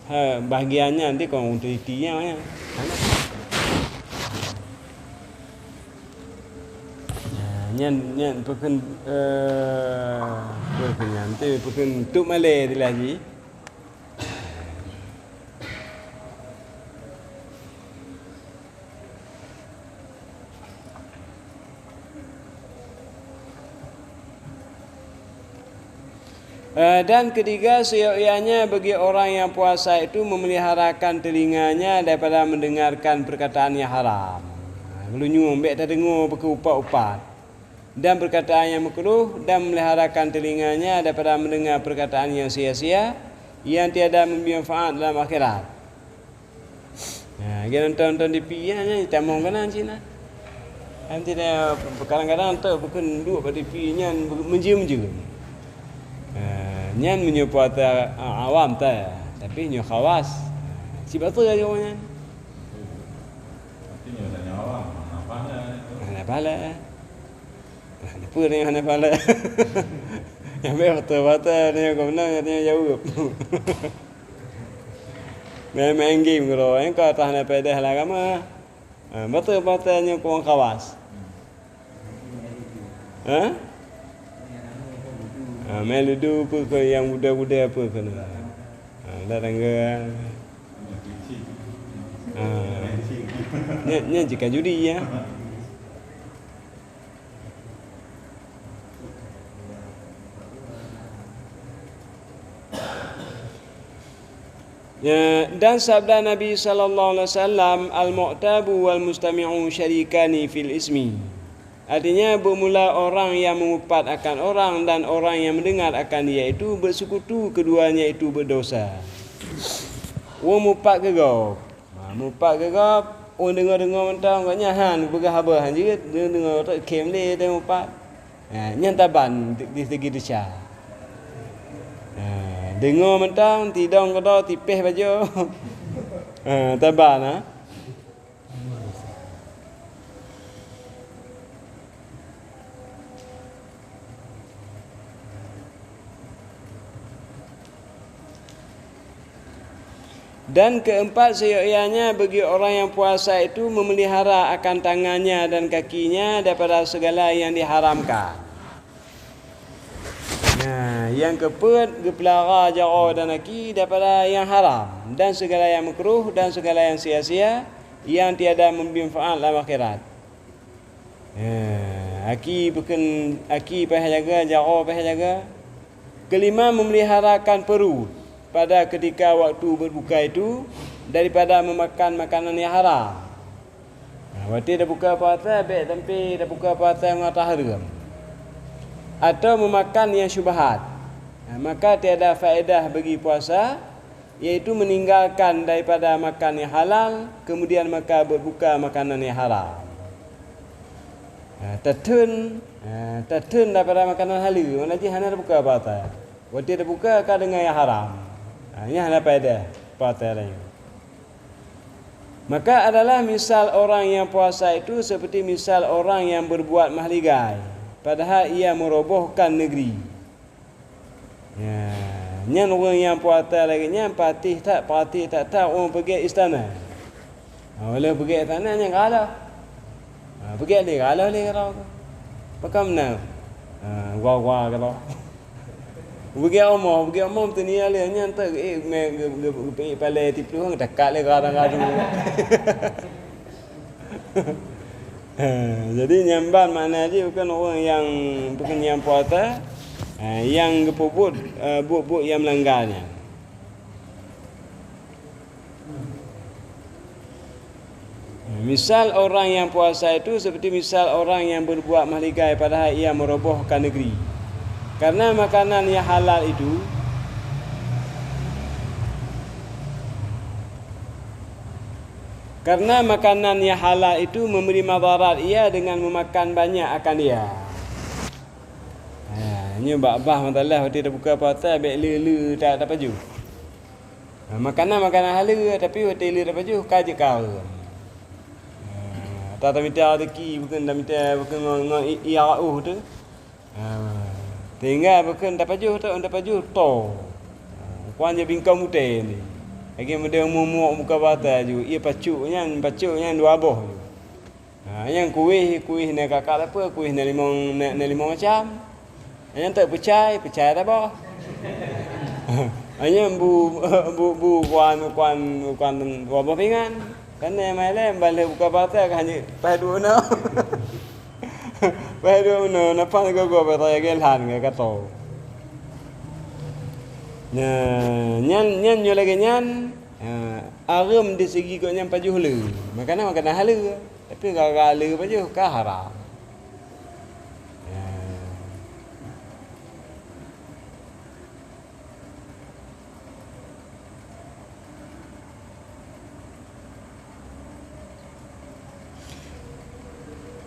Ha, bahagian nyan di kong untuk iti nyan, nyan. Hana. Ha, Nyan, nyan peukheun, eh, peukheun nyan, tu peukheun tuk malée dilah jih. Eh, dan ketiga, seyok-yoknya bagi orang yang puasa itu memeliharakan telinganya daripada mendengarkan perkataan yang haram. Meulunyueng bék tadeungoe beuke upat-upat, dan perkataan yang makruh, dan memeliharakan telinganya daripada mendengar perkataan yang sia-sia, yang tiada memberi manfaat dalam akhirat. Ha, lagée nonton-nonton T V nyan, nyan tamong keunan cit na. Kan tidak, kadang-kadang tu bukan duduk bak T V nyan menjeuem-jeuem. Ha, nyan meunyoe puasa, ha, awam ta, tapi nyoe khawas. Ha, cit bateue aja nyan. Tapi nyoe tanya awam, mana pahala? Mana pahala? Nah, peue nyoe hana pahala? Nyang baik bateue-bateue nyoe gobnyan nyoe jaweueb. Main-main game keudroe, eh, ka tah na paedah lam agama. Ha, bateue-bateue nyoe kong khawas. Ha? Ha, main ludu peue keu nyang muda-muda peue keu na. Ha, dah tangga. Ha. Nyan, nyan jika judi, ya. Ya, dan sabda Nabi sallallahu alaihi wasallam, "Al-mu'tabu wal mustami'u syarikani fil ismi." Artinya, bermula orang yang mengupat akan orang dan orang yang mendengar akan dia itu bersekutu keduanya itu berdosa. Wong mupat keu gob. Ha, mupat keu gob, oh, deungoe-deungoe mantong, gobnyan han geupeugah haba han jeuet, deungoe-deungoe rot khém lé teuh mupat. Ha, nyan taban di, di segi desya. Ha, deungoe mantong, tidong keudroe, tipéh bajoe. Ha, taban, ha. Dan keempat, seyok-yoknya bagi orang yang puasa itu memelihara akan tangannya dan kakinya daripada segala yang diharamkan. Nah, nyang keupeuet, geupeulara jaroe dan aki daripada nyang haram, dan segala nyang makruh, dan segala nyang sia-sia, nyang tiada memberi manfaat lam akhirat. Ya, aki bukon, aki payah jaga, jaroe payah jaga. Kelima, memeliharakan perut pada ketika waktu berbuka itu daripada memakan makanan yang haram. Nah, watèe tabuka puasa, bèk sampai tabuka puasa ngon hareuem, atau memakan yang syubhat. Nah, maka tiada faedah bagi puasa, yaitu meninggalkan daripada makan yang halal, kemudian maka berbuka makanan yang haram. Ha, tatheun, ha, tatheun daripada makanan haleue, mana jih hana tabuka puasa. Watèe tabuka ka deungon nyang haram. Ha, nyan hana paedah puasa lagèe nyan. Maka adalah misal orang yang puasa itu seperti misal orang yang berbuat mahligai, padahal ia merobohkan negeri. Ya, nyan ureueng nyang puasa lagèe nyan patéh that, patéh that-that ureueng peugèt istana. Ha, ulèe peugèt istana nyan kalah. Ha, peugèt lé, kalah lé keudroe. Pakon meunan? Ha, gua-gua keudroe. Peugèt omoh, peugèt omoh meutunia lé nyan teuk, eh, mè ge-, ge-, geupeuék palèe tiplôh, geutakak lé kadang-kadang. Ha, jadi nyan ban makna jih bukon ureueng nyang, bukon nyang puasa, ha, nyang geupeubuet, eh, buet-buet nyang meulangga nyan. Misal orang yang puasa itu seperti misal orang yang berbuat mahligai padahal ia merobohkan negeri. Karena makanan yang halal itu, karena makanan yang halal itu memberi madarat ia dengan memakan banyak akan dia. Ha, nyoe bak bah masalah watèe tabuka puasa bèk le-le ta-, tapajoh. Ha, makanan-makanan haleue tapi watèe le tapajoh ka jeuet ka hareuem. Ha, ta-, tamita rezeki bukon tamita bukon ngon, ngon i-, i-, iarah tu. Ha, sehingga bukon tapajoh tu, tapajoh to. Ha, kuan je bingkong mutée ni. Lagi model muok-muok buka bata ju, ie pacok nyan, pacok nyan dua boh ju. Ha, nyang kueh, kueh na kakak lapeu, kueh na limong, na, na limong macam. Nyang teuk peucai, peucai ata boh. Nyang bu, bu, bu kuan, kuan, kuan dua boh pingan. Kan nyang mai lé, ban lheueh buka puasa ka hana paih duek na. Paih duek na, nafah goe-goe paih raya geulhan ka kato. Nyan, nyan, nyan nyoe lagèe nyan, ha, areuem di segi gobnyan pajoh le. Makanan, makanan haleue. Tapi gara-gara le pajoh ka haram. Ya.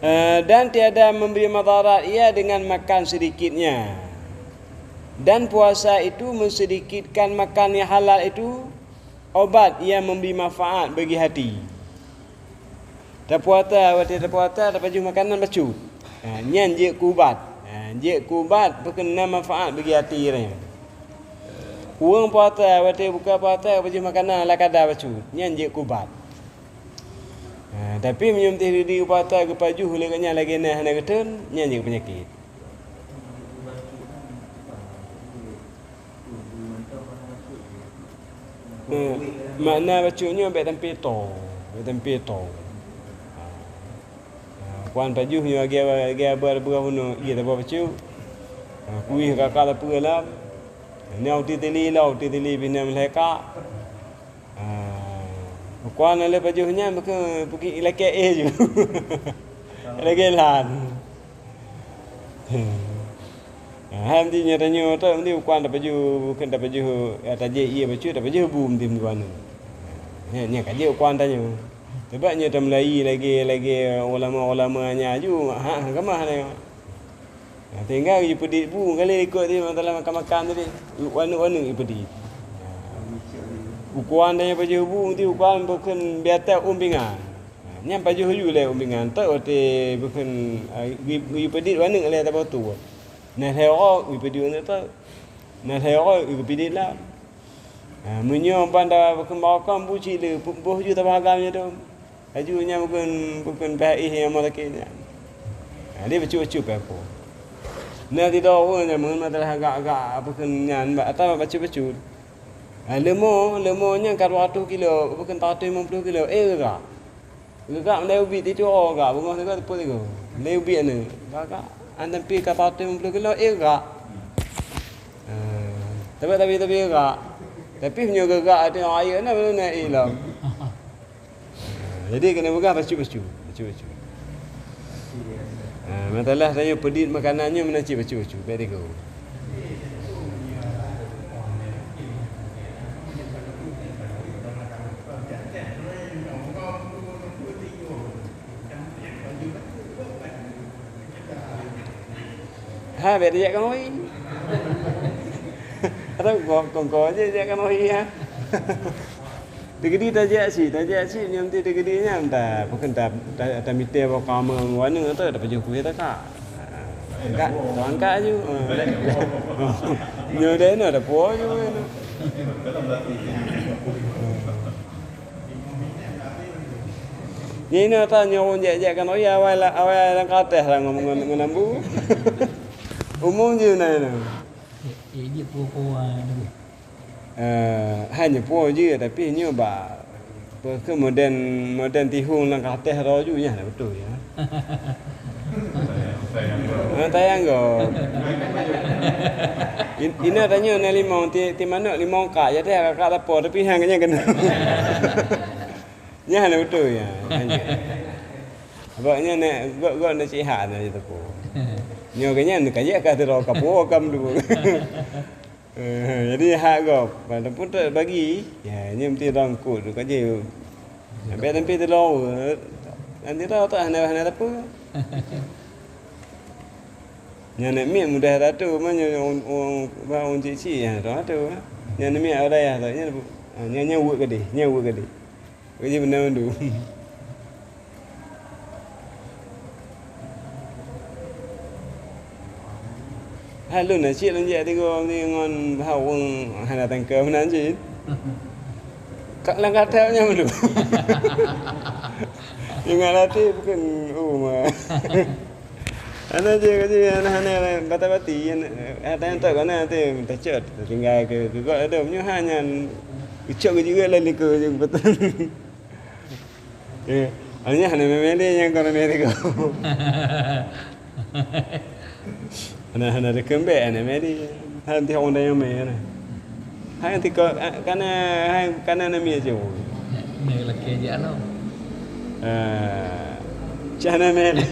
Eh, dan tiada memberi madarat ia dengan makan sedikitnya. Dan puasa itu mensedikitkan makan yang halal itu, obat yang memberi manfaat bagi hati. Tapuasa, watèe tapuasa, tapajoh makanan bacut. Ha, nyan jeuet keu ubat. Ha, jeuet keu ubat, bukon na manfaat bagi até nyan. Ureueng puasa, watèe buka puasa, pajoh makanan ala kada bacut. Nyan jeuet keu ubat. Ha, tapi meunyoe meuteudiri puasa geupajoh lé gobnyan lagèe na hana geuteun, nyan jeuet keu peunyakét. Eh, makna bacut nyoe bèk tampé tô, bèk tampé tô. Ha. Ha, kuan pajoh nyoe lagèe, lagèe abah, abah bunoe, ié tabah bacut. Ha, kueh kakak lapeu lam. Nyoe uti tili lah, uti tili bina meulhèe kak. Ah, kuan lé pajoh nyan bukon, bukon ilakèe éh ju. Ilakèe lan. Ah, hai meuti nyoe tanyoe tu, meuti kuan tapajoh, bukon tapajoh, ya, tajép ié bacut, tapajoh bu meuti meuguan. Nyan, nyan ka jeuet kuan tanyoe. Sabab nyoe tameulayi lagèe, lagèe ulama-ulama nyan ju, ha, ha, keumah nyoe. Ha, tinggai jipeudit bu, kali ikot di masalah makan-makan tadi. Waneuk-waneuk jipeudit. Ukuran dan pajoh bu, ti ukuran bukon biasa umpingan. Ha, nyan pajoh ju lé umpingan. Tok watèe bukon, ha, ji-, jipeudit waneuk lé tabah tu. Nah, lhèe uroe jipeudit waneuk tok. Nah, lhèe uroe jipeudit lam. Ha, meunyoe ban tabah bukon barokon bu cit lé, boh ju tabah agam nyoe dum. Laju nyan bukon, bukon pihak éh nyang meurakét nyan. Ha, dia bacut-bacut pih apo. Na sidroe ureueng nyan meunan masalah agak-agak apa kheun nyan, ba-, atawa bacut-bacut. Ha, leumo, leumo nyan ka dua ratus kilo, bukon seratus lima puluh kilo, éh, geugak. Geugak meulai ubit, itu gak, beungoh sigoe teupot sigoe. Meulai ubit aneuk. Geugak, an tapi ka seratus lima puluh kilo, éh, geugak. Ha, tapi, tapi, tapi geugak. Tapi meunyoe geugak, tengok ayeuk na, baru na éh lom. Jadi, keuneuk peugah bacut-bacut, bacut-bacut. Ha, masalah tanyoe peudit makanan nyoe meunan cit bacut-bacut, bèk tigo. Ha, bèk tajak keunoe. Atau kong-, kongko aja jak keunoe, ha. Teugedi tajak cit, tajak cit nyan meuti teugedi nyan, ta, pakon ta, ta, tamita bak kama ngon anu tu, tapajoh kueh takak. Angkat, angkat aju. Ha. Nyoe deh na, tapuo aju. Nyoe na ta nyoe jak-jak kan, oh ya, awai la-, awai lam kateh lah ngon, ngon, ngon lambu. Umum je na, na. Eh, eh, dia pukul, ah, dua. Eh, hanya pun je, tapi nyoe ba, apa ke modern, modern tihong lam kateh roh ju, nyan betul ya. Ah, tayang go. In-, ina tanyoe na limong, ti, ti manok limong kak, jadi kak lapo, tapi hang kena kena. Nyan hana beutôi, ya. Agaknya nak, gok-gok nak sihat na teupeu. Nyoe keuh nyan ka jak ka sidroe ka puwoe kam tu. Eh, jadi hak gob, walaupun tak bagi, ya, nyoe mesti rangkut tu ka je. Sampai, sampai sidroe, nanti tahu tak hana, hana teupeu. Nyan nak miet mudah ratu, mah nyoe orang, orang, orang cik-cik, ya, tahu tu. Nyan miet orang dayah tu, nyan, nyan, nyan weuek keudeh, nyan weuek keudeh. Kerja beuna mandum. Hai lôn na cit lôn jak tigo ni ngon bahai ureueng hana tangka meunan cit. Ka lam kata nyan mandum. Ingat hati bukan uma. Ana je kaji ana hana bata-bati, hata yang tak kana tu tacot, tinggal ke ke gok tu nyoh hanya ucok ke juga lah liku je betul. Eh, hanya hana memele yang kau memele kau. Hana, hana ada kembek, hana meri. Hana teuh orang dayang meri, hana. Hai tiko, ah, kana, hai kana nami aja. Ni laki je anu. Ah, cah hana meri.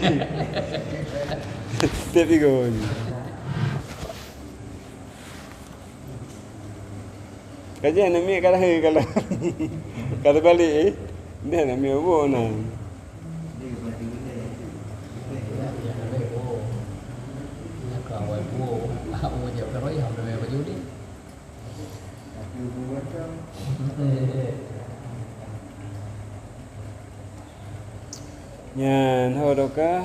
Tapi kau ni. Kaji aneuk miet ka lahé ka lheueh. Ka teubalik, eh. Dia aneuk miet boh na. Nyan ho doka.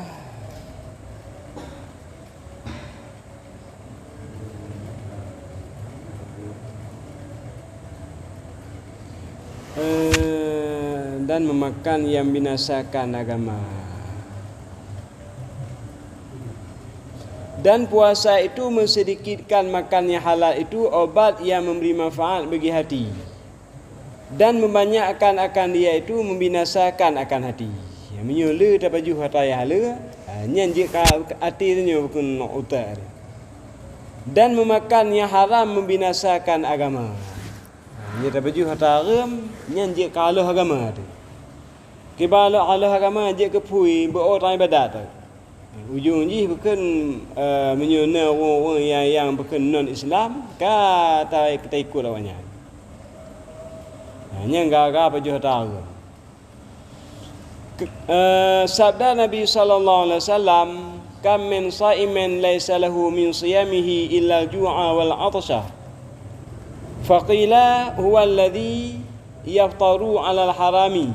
Eh, dan memakan yang binasakan agama. Dan puasa itu mensedikitkan makan yang halal itu obat yang memberi manfaat bagi hati. Dan membanyakkan akan dia itu membinasakan akan hati. Meunyoe le tapajoh ata nyang haleue, ha, nyan jeuet ka até tanyoe bukon utak. Dan memakan yang haram membinasakan agama. Ha, nyoe tapajoh ata hareuem, nyan jeuet ka aloh agama teuh. Kiban aloh, aloh agama jeuet keu phui, beu-o tan ibadat teuh. Ujong jih bukon, eh, meunyoe na ureuëng-ureuëng nyang, nyang bukon non Islam, ka ta-, taikot awaknyan. Nah, nyan gara-gara pajoh ata hareuem. Ke-, eh, sabda Nabi sallallahu alaihi wasallam, "Kam min shaimin laisa lahu min siyamihi illa al-ju'a wal 'athsha." Faqila, "Huwa alladhi yaftaru 'alal harami."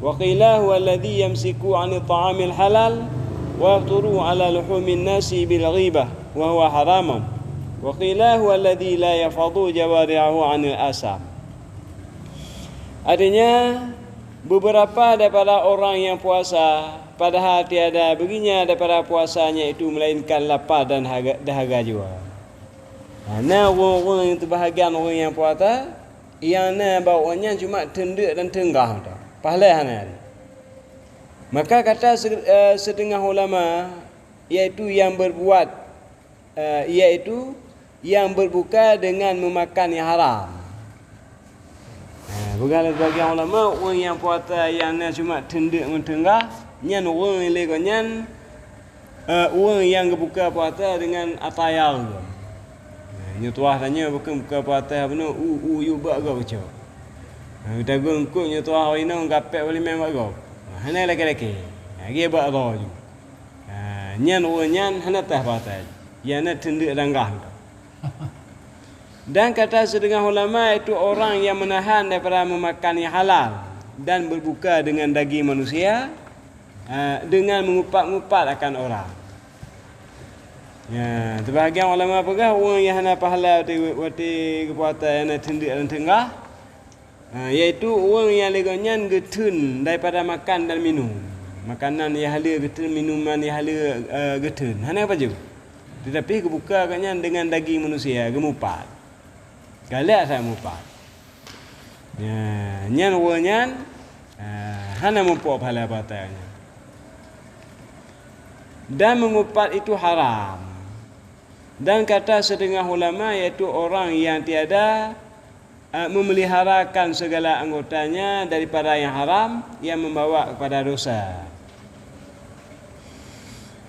Wa qila, "Huwa alladhi yamsiku 'anit ta'amil halal wa yafturu 'ala luhumin nasi bil ghibah wa huwa haramun." Wa qila, "Huwa alladhi la yahfadhu jawarihahu 'anil asam." Artinya, beberapa daripada orang yang puasa, padahal tiada baginya daripada puasanya itu melainkan lapar dan haga, dahaga jua. Nah, na ureuëng-ureuëng nyang teubahagian ureuëng nyang puasa, nyang na bak awaknyan cuma teundeuk dan teunggah mata. Pahala hana. Maka kata se-, eh, setengah ulama, yaitu yang berbuat, eh, yaitu yang berbuka dengan memakan yang haram. Eh, peugah lé sebagian ulama, ureuëng nyang puasa nyang na cuma teundeuk ngon teunggah, nyan ureuëng lé gobnyan, eh, ureuëng nyang geubuka puasa dengan atayar. Eh, nyoe tuah tanyoe bukon buka puasa bunoe, u, u, yue bak gob ucok. Eh, geutanggong eungkôt nyoe tuah inong gapék bak limeng bak gob. Eh, hana lakée-lakée. Eh, lagée bak droe ju. Ha, nyan ureuëng nyan hana teuh puasa jih. Nyang na teundeuk dan gah. Dan kata setengah ulama, yaitu orang yang menahan daripada memakan yang halal dan berbuka dengan daging manusia, ha, dengan mengupat-ngupat akan orang. Ya, sebahagian ulama peugah, ureuëng nyang hana pahala watée, watée geupuasa nyang na teundeuk dan teunggah, ha, yaitu ureuëng nyang lé gobnyan geutheun daripada makan dan minum. Makanan nyang haleue geutheun, minuman nyang haleue, eh, geutheun. Hana pajoh. Tetapi geubuka gobnyan dengan daging manusia, geumupat. Galak that mupat. Nya, nyan ureuëng nyan, eh, hana muphom pahala puasa nyan. Dan mengupat itu haram. Dan kata setengah ulama, yaitu orang yang tiada eh, memeliharakan segala anggotanya daripada yang haram yang membawa kepada dosa.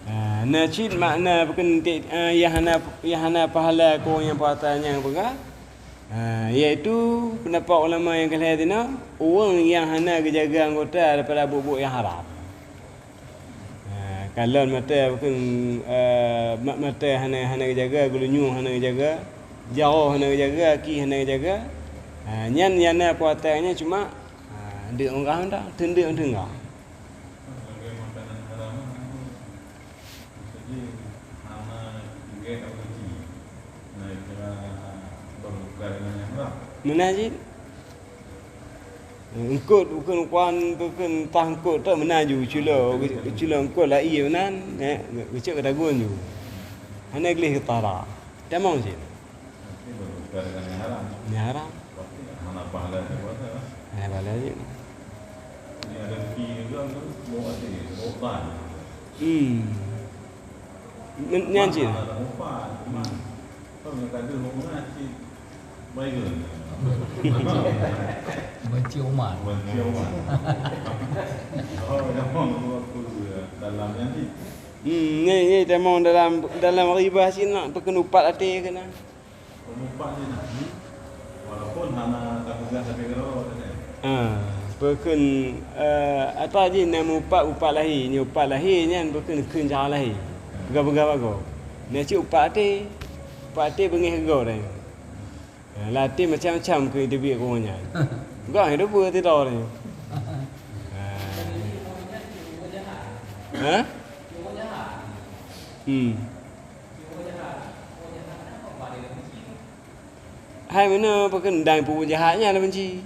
Ah, na cit makna bukon ti-, eh, nyang hana, nyang hana pahala keu ureuëng nyang puasa nyang peugah, ah, yaitu pendapat ulama nyang keu lhée tinoe, ureuëng nyang hana geujaga anggota daripada buet-buet nyang haram. Ha, kalon mata bukon, eh, ma-, mata hana, hana geujaga, geulinyueng hana geujaga, jaroe hana geujaga, aki hana geujaga. Ha, nyan nyang na puasa nyan cuma, ha, deuk meurah mantong, teundeuk teunggah. Meunan cit. Eungkôt, bukon ukuran, bukon tah eungkôt tu meunan ju, culo, culo eungkôt lai meunan, eh, geucok keu dagon ju. Hana gleh geutara. Tamong cit. Nyan haram. Hana pahala cit. Hmm. Men-, nyan cit. Benci Umar. Hmm, ni, ni tamong dalam, dalam riba cit nak peukeun upat até keunan. Peumeupat jih na. Walaupun hana tapeugah sabe keudroe tadi. Ha, peukheun, eh, ata jih na meupat upat lahé. Nyoe upat lahé nyan peukheun kheun cara lahé. Peugah-peugah bagoe. Na cit upat até. Upat até beungéh geugoe dah nyoe. Ha, lam até macam-macam keu teubiet keu ureueng nyan. Gah hidup beutidor dah nyoe. Ha. Ha? Hmm. Hai meunoe peukheun dang peubuet jahat nyan na benci.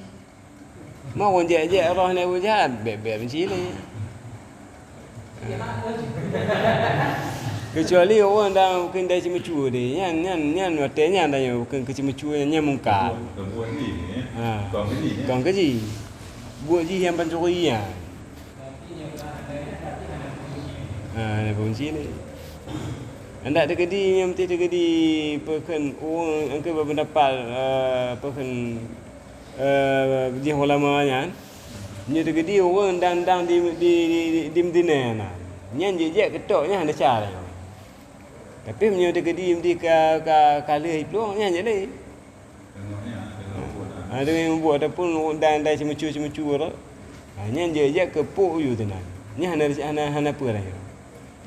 Meu ureueng jek-jek roh nyan peubuet jahat, bèk-bèk benci lé. Keucuali ureueng dang peukheun dai ceumeucue deh, nyan, nyan, nyan watèe nyan tanyoe peukheun keu ceumeucue nyan, nyan mungkar. Ha. Kon keu jih. Buet jih nyang pancuri nyan. Ha, na peunci lé. Andak teukeudi nyang meusti teukeudi peukheun ureueng nyang keu beupeundapat, eh, peukheun, eh, jih ulama nyan. Nyoe teukeudi ureueng dang, dang di, di, di, di Madinah na. Nyan jeuet-jeuet keutok nyan hana cara. Tapi meunyoe teukeudi meusti ka, ka, ka lheueh plueng nyan jeuet lé. Ha, deungon buet ataupun dai, dai ceumeucue-ceumeucue rot. Ha, nyan jeuet-jeuet keu pok yue teunan. Nyan hana, hana, hana peue lagèe nyan.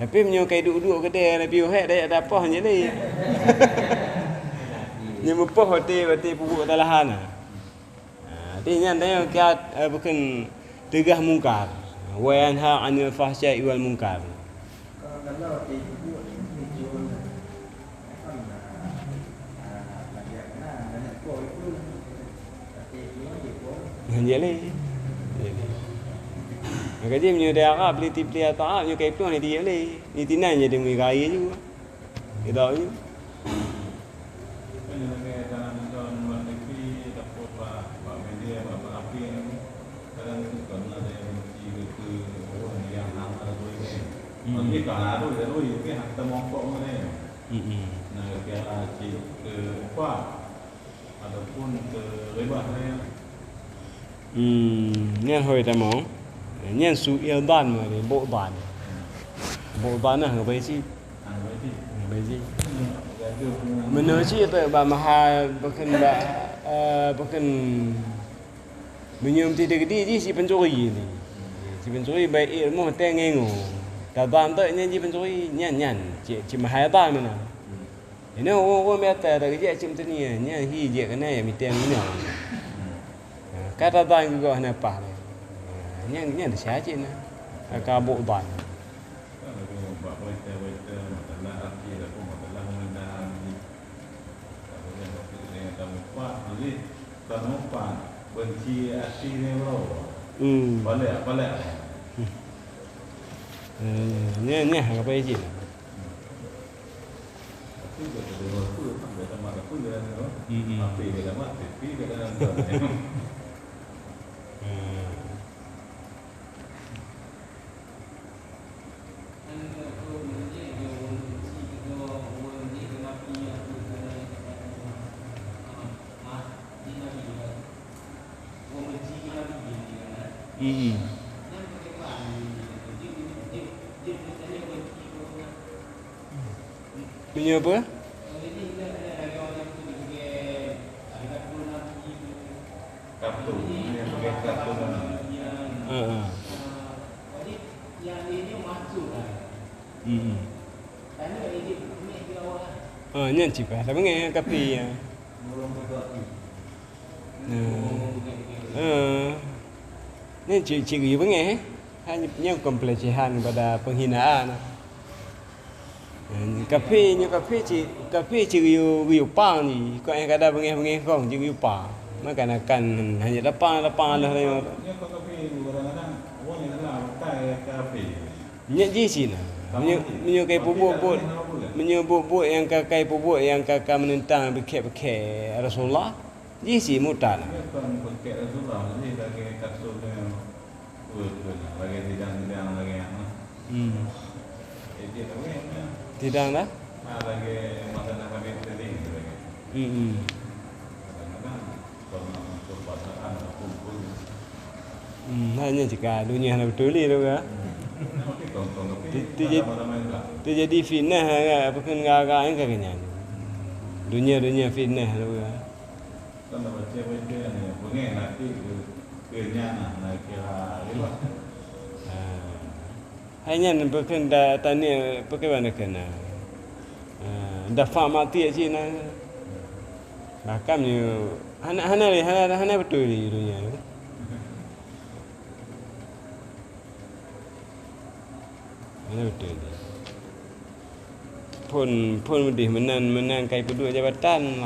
Tapi meunyoe ka iduek-duek keudè, hana piôh hék, dayah tapoh nyan lé. Nyan meupoh watèe, watèe peubuet kesalahan na. Ha, di nyan tanyoe kiat, eh, bukon teugah mungkar. Wa yanha 'anil fahsya'i wal munkar. Nyan jeuet lé. Maka jih meunyoe di Arab, liti-pili ata Arab, nyoe ka iplueng lé, nyoe tinan jadi meugayi ju. Idok ju. Hmm. Hmm. Ataupun keu ribah nyan. Hmm, nyan hôi tamong. Nyan su'il dhan meunan, bu'dhan. Bu'dhan nah, ngon bayi cit. Ngon bayi cit. Meunan cit bak, bak mahai, bukon bak, eh, bukon meunyoe meusti teukeudi jih si pencuri ni. Si pencuri bèk ék rumoh teuh ngon. Tadhan teuk nyan jih pencuri, nyan, nyan. Cit, cit mahai dhan meunan. Inoe ureueng-ureueng biasa tageujak cit meuteumèe, nyan hi jeuet keunan jak mita inoe. Ha, ka tadhan geugoh hana paih lé. Ha, nyan, nyan desya cit na. Ka, ka bu'dhan. Hmm. Palék, palék. Eh, nyan, nyan, apa izin? Hmm, hmm. Hmm. Hmm. Meunyoe peue? Kartun, kartun. Heeh. Hmm. Oh, nyan cit paih tabeungèh kafé nyan. Nah. Eh. Nyan cit, cit geuyue beungèh, eh. Hanya, nyan kon pelecehan kepada penghinaan. Eh, kafé, nyoe kafé cit, kafé cit geuyue, geuyue pang jih. Kon nyang kada beungèh-beungèh kong, cit geuyue pang. Makan-makan hanya lapang-lapang lah. Nyoe kon kafé, kadang-kadang awak ni lah, makai kafé. Nyak jih cit na. Meunyoe, meunyoe kai peubuet-buet, meunyoe buet-buet nyang ka kai peubuet nyang ka, ka meunentang peukhét-peukhét Rasulullah, jih cit murtad na. Nyoe kon peukhét Rasulullah, jadi lagèe kasus nyang, oh, tu na, lagèe sidang-sidang lagèe nyan. Hmm. Eh, dia tahu kan? Sidang dah? Ah, lagèe masa nak habis tadi tu lagèe. Hmm, hmm. Kadang-kadang Hmm, hanya cakap dunia hana beutôi lé tu kan. Te-, teja-, teujadi fitnah, apa kan, gara-gara nyan kan nyan. Dunia, dunia fitnah tu kan. Ha. Hai nyan bukon ta-, taniet, bukon bak na keunan. Ah, dafa mati cit na. Bahkan nyoe hana, hana lé, hana, hana beutôi lé donya nyoe. Hana beutôi lé. Phon, phon meudeh meunan, meunan kai peuduek jabatan,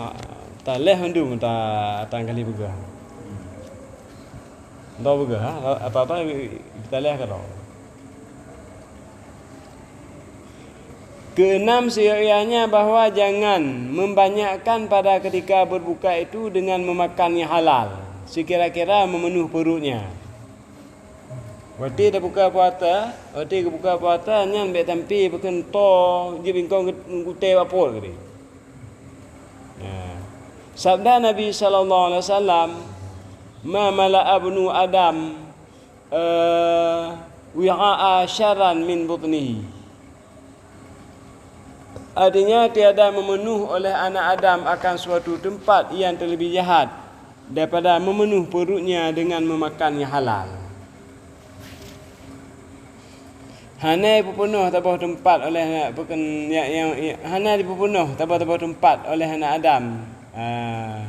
taléh mandum ta-, tangkali peugah. Droe peugah, ha? Apa-apa taléh keudroe. Keenam, seuianya bahwa jangan membanyakkan pada ketika berbuka itu dengan memakan yang halal, sekira-kira memenuh perutnya. Watèe tabuka puasa, watèe geubuka puasa nyan bèk sampoe bukon to jeuet bingkong gutèe bak pruet geuh. Nah, sabda Nabi sallallahu alaihi wasallam, "Ma mala'a ibnu Adam, eh, wi'a'a syarran min butnihi." Artinya, tiada memenuh oleh anak Adam akan suatu tempat yang terlebih jahat daripada memenuh perutnya dengan memakan yang halal. Hana ipeupunoh saboh teumpat oleh, bukon, ya, ya, ya, hana ipeupunoh saboh-saboh teumpat oleh aneuk Adam. Ah,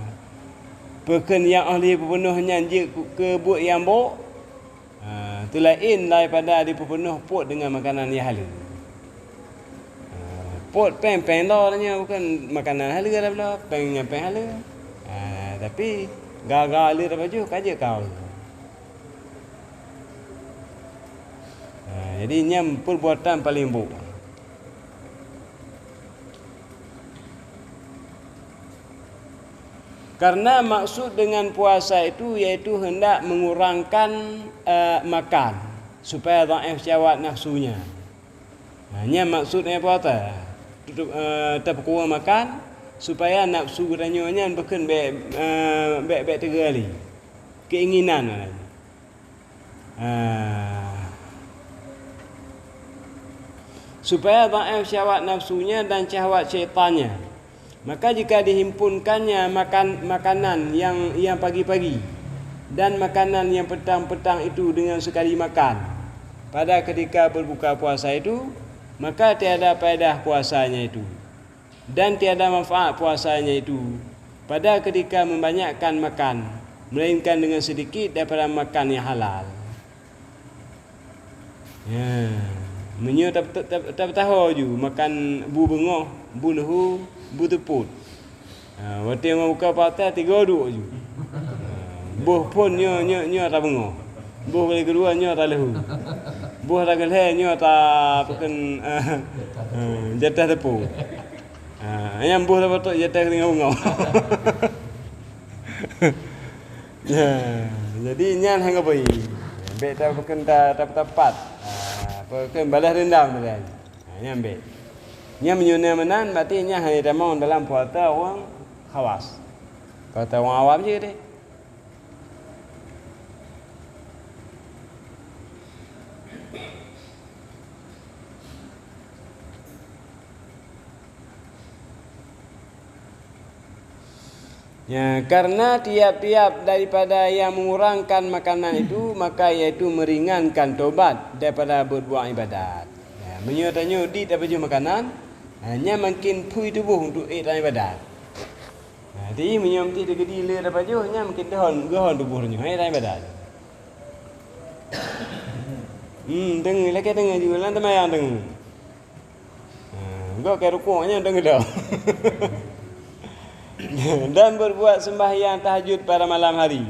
bukon nyang óh lheueh ipeupunoh nyan jeuet keu, keu buet nyang brôk. Ah, teulaén daripada ipeupunoh pruet deungon makanan nyang haleue. Ah, pruet péng, péng lom nyan bukon makanan haleue dah blah, péng nyan péng haleue. Ah, tapi gara-gara haleue tapajoh ka jeuet keu Allah. Ha, jadi nyan perbuatan paléng brôk. Karena maksud dengan puasa itu yaitu hendak mengurangkan, eh, makan supaya dhaif syahwat nafsunya. Ha, nyan maksud nyang puasa. Tutup, eh, tapeukureueng makan supaya nafsu geutanyoe nyan bukon bèk, eh, bèk, bèk teugali. Keinginan maknanya. Ah. Supaya dhaif syahwat nafsunya dan syahwat syaitannya. Maka jika dihimpunkannya makan, makanan yang, yang pagi-pagi dan makanan yang petang-petang itu dengan sekali makan pada ketika berbuka puasa itu, maka tiada faedah puasanya itu. Dan tiada manfaat puasanya itu pada ketika membanyakkan makan, melainkan dengan sedikit daripada makan yang halal. Ya, meunyoe tap-, tap-, tap-, tapeutuho ju makan bu beungoh, bu leuhu, bu teupot. Ha, watèe meubuka puasa tiga duek ju. Ha, boh phôn nyoe, nyoe, nyoe ata beungoh. Boh kali keudua nyoe ata leuhu. Boh ata keulhèe nyoe ata peukén, eh, eh, jatah teupot. Ha, nyang boh ata beutôi jatah keuneuk beungoh. Ya, jadi nyan hana bui. Bèk ta-, peukén ta-, ta-, tapat. Ha, peukén balas dendam tadi. Ha, nyan bèk. Nyan meunyoe na meunan, berarti nyan hana tamong dalam puasa ureueng khawas. Puasa ureueng awam jih deh. Ya, karena tiap-tiap daripada yang mengurangkan makanan itu, maka iaitu meringankan tobat daripada berbuat ibadat. Ya, meunyoe tanyoe dit tapajoh makanan, ha, nyan makin phui tuboh untuk ék ibadat. Ha, jadi meunyoe meusti teugeudi le tapajoh, nyan makin deuhon, geuhon tuboh tanyoe, ék ibadat. Hmm, deungoe, lakèe deungoe ju, lam teumayang deungoe. Ha, gok ka rukuk nyan dong geudoe. Dan berbuat sembahyang tahajud pada malam hari,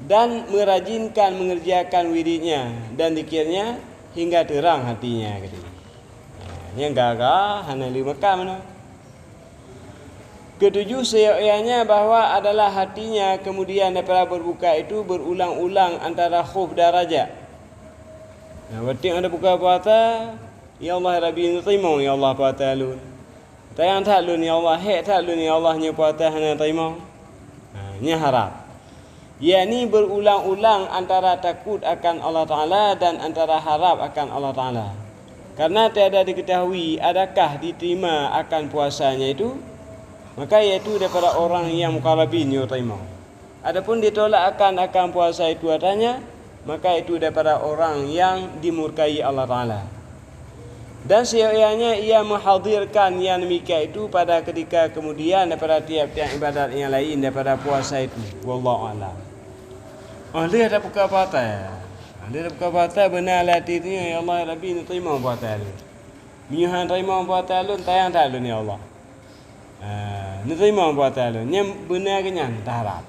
dan merajinkan mengerjakan wiridnya dan zikirnya hingga terang hatinya, katanya. Nyang gaga hana lé makan meunan. Ketujuh, seyogyanya bahwa adalah hatinya kemudian daripada berbuka itu berulang-ulang antara khauf dan raja. Nah, berarti ada buka puasa, "Ya Allah, ya Rabbi, teurimong, ya Allah, puasa lôn. Sayang that lôn, ya Allah, hék that lôn, ya Allah, nyoe puasa hana teurimong." Ha, nyan harap. Yakni berulang-ulang antara takut akan Allah Taala dan antara harap akan Allah Taala. Karena tiada diketahui adakah diterima akan puasanya itu, maka yaitu daripada orang yang muqarrabin nyoe teurimong. Adapun ditolak akan, akan puasa itu adanya, maka itu daripada orang yang dimurkai Allah Taala. Dan seyogyanya ia menghadirkan yang demikian itu pada ketika kemudian daripada tiap-tiap ibadat yang lain daripada puasa itu. Wallahu a'lam. Oh, lheueh dah buka puasa. Lheueh dah buka puasa, beuna lam até tu, "Ya Allah, ya Rabbi, nyoe teurimong puasa lôn. Meunyoe hana teurimong puasa lôn, sayang that lôn, ya Allah." Ha, nyoe teurimong puasa lôn. Nyan beuna keu nyan taharap.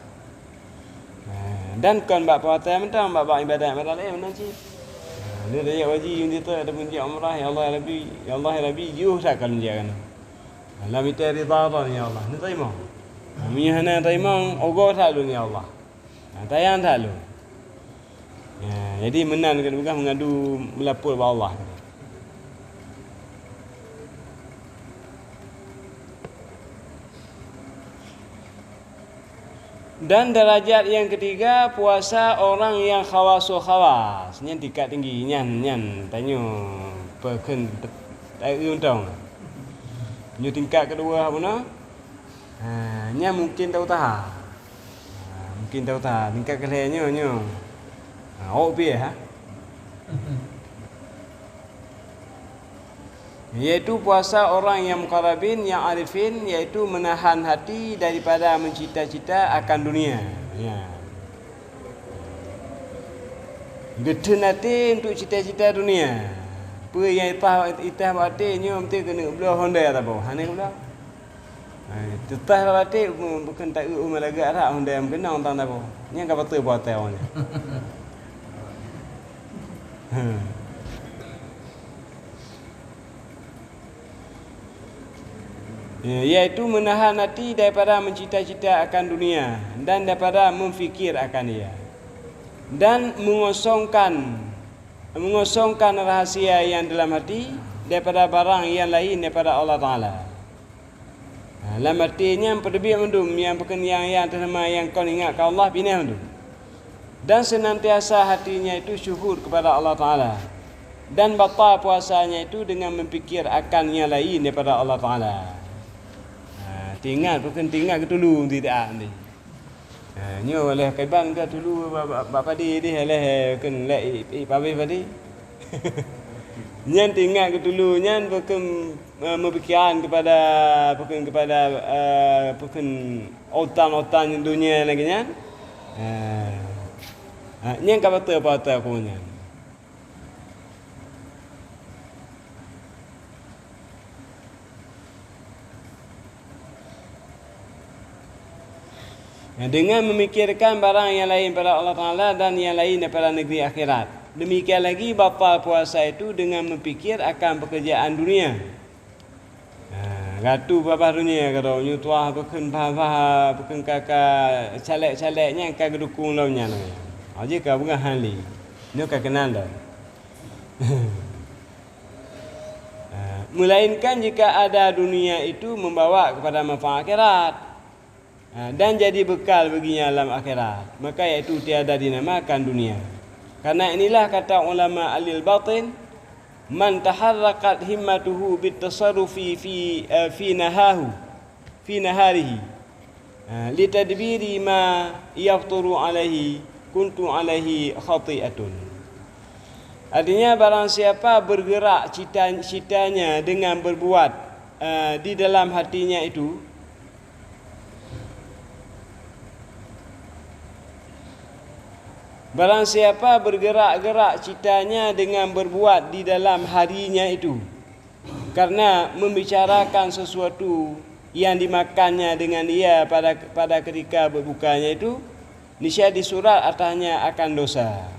Ha, dan kon bak puasa mantong, bak, bak ibadat-ibadat laén meunan cit. Ha, lheueh tajak haji, lheueh tajak ataupun jak umrah, "Ya Allah, ya Rabbi, ya Allah, ya Rabbi, yoh that ka lôn jak keunoe. Lam até ridha droe, ya Allah." Nyoe teurimong. Ha, meunyoe hana teurimong, ogoe that lôn, ya Allah. Ha, sayang that lôn. Ya, jadi meunan keuneuk peugah meungadu, meulapor bak Allah. Dan darajat yang ketiga, puasa orang yang khawasul khawas. Nyan tingkat tinggi, nyan, nyan tanyoe peukheun te-, taeu mantong. Nyoe tingkat kedua, bunoe. Ha, nyan mungkin tautaha. Ha, mungkin tautaha. Tingkat keulhèe nyoe, nyoe. Ha, awak piôh, ha? Yaitu puasa orang yang muqarrabin, yang arifin, yaitu menahan hati daripada mencita-cita akan dunia. Ya. Geutheun até untuk cita-cita dunia. Peue nyang itah, itah bak até nyoe meusti keuneuk bloe honda saboh. Hana bloe. Hai, teutah lam até, bu-, bukon taeu u meulaga rhak honda nyang meukeunong tang saboh. Nyan ka bateue puasa awaknyan. Ya, yaitu menahan hati daripada mencita-cita akan dunia dan daripada memfikir akan ia, dan mengosongkan, mengosongkan rahasia yang dalam hati daripada barang yang lain daripada Allah Taala. Ha, lam até nyan peuteubiet mandum nyang peukeun nyang, nyang teunama nyang kon ingat keu Allah, pinéh mandum. Dan senantiasa hatinya itu syuhud kepada Allah Taala. Dan batal puasanya itu dengan memikir akan nyang laén daripada Allah Taala. Ha, teuingat, peukeun teuingat keu tulu di taat nanti. Ha, nyoe lheueh kiban ka tulu bak, bak, bak padé deh, lheueh kheun lé i, i pabéh padé. Nyan teuingat keu tulu nyan bukon, eh, meupikiran kepada, bukon kepada, eh, bukon utan-utan dunia lagèe nyan. Ha. Ha, nyan ka bateue puasa ku nyan. Dengan memikirkan barang yang lain pada Allah Taala dan yang lain daripada negeri akhirat. Demikian lagi batal puasa itu dengan memikir akan pekerjaan dunia. Ha, gatu babah dunia ka droe, nyoe tuah bukon bah-bah, bukon ka, ka caleg-caleg nyan ka geudukong lom nyan. Ha, jih ka peugah hán lé. Nyoe ka keunan dah. Ha, melainkan jika ada dunia itu membawa kepada manfaat akhirat. Ha, dan jadi bekal baginya lam akhirat, maka yaitu tiada dinamakan dunia. Karena inilah kata ulama ahlil batin, "Man taharraqat himmatuhu bit tasarrufi fi, eh, fi nahahu, fi naharihi, eh, li tadbiri ma yafturu alaihi, kuntu alaihi khati'atun." Artinya, barang siapa bergerak cita-, citanya dengan berbuat, eh, di dalam hatinya itu, barang siapa bergerak-gerak citanya dengan berbuat di dalam harinya itu, karena membicarakan sesuatu yang dimakannya dengan dia pada, pada ketika berbukanya itu, niscaya disurat atasnya akan dosa.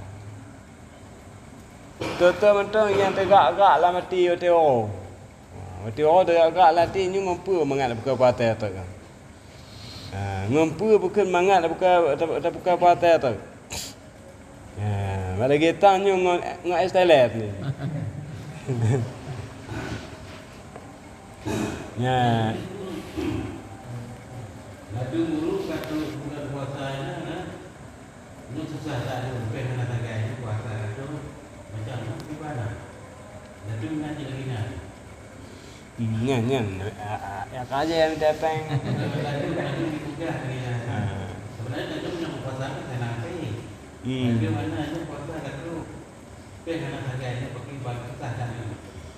Toto mantong nyang teugak-gak lam até watée uroe. Ha, watée uroe teugak-gak lam até nyoe ngon peue mangat buka puasa teuk. Ha, ngon peue bukon mangat buka, buka puasa teuk. Ha, pada gitang nyoe ngon, ngon es telet ni. Ya. Laju guru ka trok bulan puasa nyan, nah. Nyoe susah that lôn, pih hana sagai nyoe puasa ka trok, macam mana kiban nah. Laju nyan cit lagi nyan. Hmm, nyan, nyan. A, a, ya ka aja yang datang. Laju, laju dipeugah lagi nyan. Ha. Sebenarnya laju nyang puasa kan senang sagai. Hmm. Laju mana nyoe puasa ka trok. Pih hana sagai nyoe pakai baju sah that nyoe.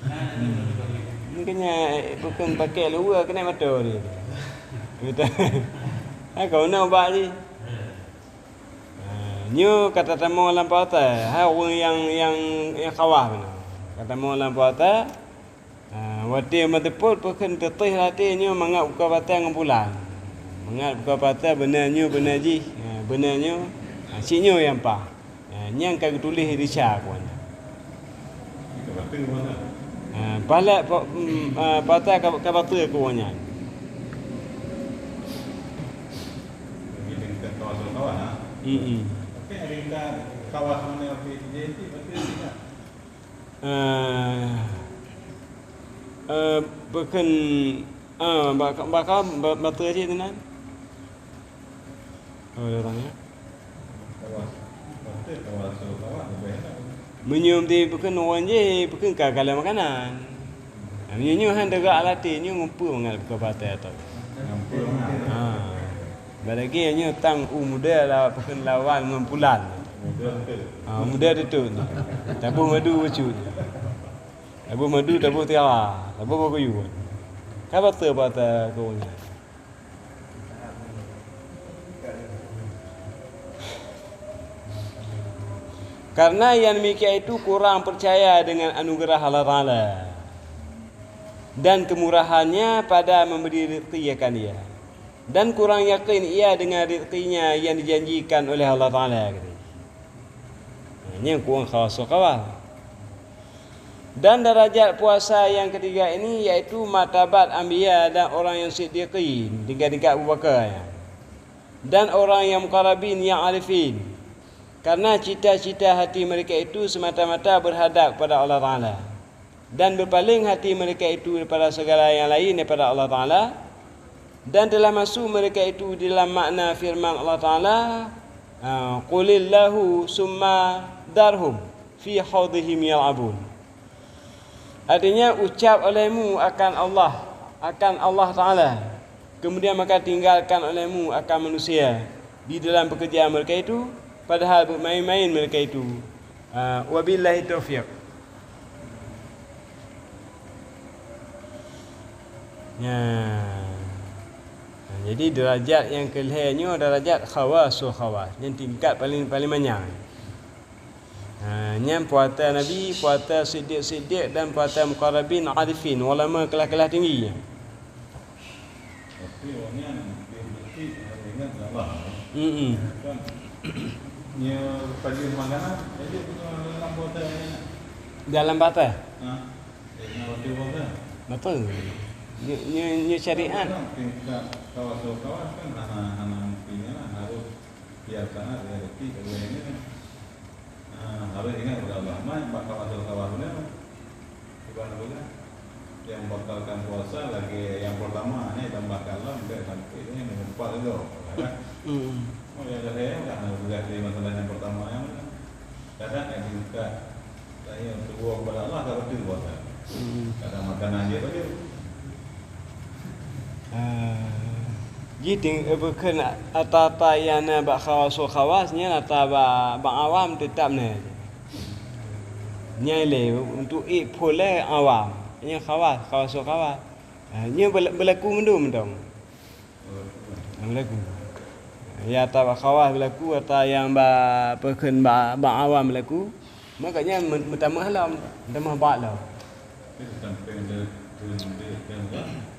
Nah, laju bagi-bagi. Mungkin nya, eh, bukon pakai luwa kena motor ni. Betul. Ha, kau nak ubak ni. Ha, nyoe ka tatamong lam puasa, hai ureuëng nyang, nyang, nyang khawah beuna. Ka tamong lam puasa, ha, watée meuteupôt peukheun teutéh lam até nyoe mangat buka puasa ngon bulan. Mangat buka puasa beuna nyoe, beuna jih, ha, beuna nyoe, ha, si nyoe nyang paih. Ha, nyang ka geutuléh Irisha keu awaknyan. Ha, pahala pa-, em, ha, puasa ka, ka bateue keu awaknyan. Jadi, deungon kawan-kawan, ha? Mm-mm. Tapi ada yang tak kawan mana, okey, jadi, betul tidak? Eh, eh, bukon, eh, bak-, baka-, ba-, bateue cit meunan. Oh, ada orang, ya. Kawas, betul, kawas, kawas, lebih enak. Meunyoe di bukon ureuëng jih, bukon ka kalon makanan. Meunyoe nyoe han deugak lam até, nyoe ngon peue mangat buka puasa teuk. Ngon peue mangat. Ha. Bak lagée nyoe tang u muda la-, bukon lawan ngon pulan. Muda betul. Ha, muda teutôt. Taboh madu bacut. Taboh madu, taboh tiara, taboh bak kuyueng. Ka bateue puasa keu ureuëng nyan. Karena yang demikian itu kurang percaya dengan anugerah Allah Taala dan kemurahan-Nya pada memberi rezeki akan dia, dan kurang yakin ia dengan rezeki-Nya yang dijanjikan oleh Allah Taala. Nyan keu ureuëng khawasul khawas. Dan darajat puasa yang ketiga ini yaitu martabat anbiya dan orang yang siddiqin, tingkat-tingkat Abu Bakar, dan orang yang muqarrabin, yang arifin. Karena cita-cita hati mereka itu semata-mata berhadap kepada Allah Taala, dan berpaling hati mereka itu daripada segala yang lain daripada Allah Taala, dan telah masuk mereka itu di dalam makna firman Allah Taala, ah, "Qulillahu summa darhum fi haudihim yal'abun." Artinya, ucap olehmu akan Allah, akan Allah Taala, kemudian maka tinggalkan olehmu akan manusia di dalam pekerjaan mereka itu, padahal bermain-main mereka itu. Ah, wabillahi taufiq. Ya. Nah, jadi derajat nyang keu lhée nyoe derajat khawasul khawas, nyang tingkat paling, paling manyang. Ha, nyan puasa Nabi, puasa siddiq-siddiq dan puasa muqarrabin arifin, ulama kelas-kelas tinggi. Tapi awak nyan dia mesti ingat Allah. Mm-mm. Kan, nya pajoh makanan, jadi bukan dalam puasa ni. Dalam batas. Ha? Dalam waktu puasa. Betul. Nya, nya, nya syariat. Kan tingkat kawasan-kawasan kan hana, hana mestinya lah, harus biasa lah, rezeki, kalau ini kan. Ha, harus ingat kepada Allah. Mai bak kawan-kawan nyoe. Iban apa kan? Yang batalkan puasa lagi yang pertama ni tambah kalam, enggak sampai ni mengumpat juga. Kan? Hmm. Oh, yang dah saya kan harus lihat dari masalah yang pertama yang mana. Kadang yang minta saya untuk kepada Allah tak betul puasa. Hmm. Kadang makanan dia tadi. Ah, jih ting-, eh, bukon ata-ata nyang na bak khawasul khawas, nyan ata bak, bak awam teutap na. Nyan lé untuk ék phon lé awam. Nyan khawas, khawasul khawas. Ah, nyan bela-, belaku mandum dong. Belaku. Ya, ata bak khawas belaku, ata nyang bak, bukon bak, bak awam belaku. Makanya men-, meutamah lom, meutamah bak lom. Sampéng de-, de-, de-, de-,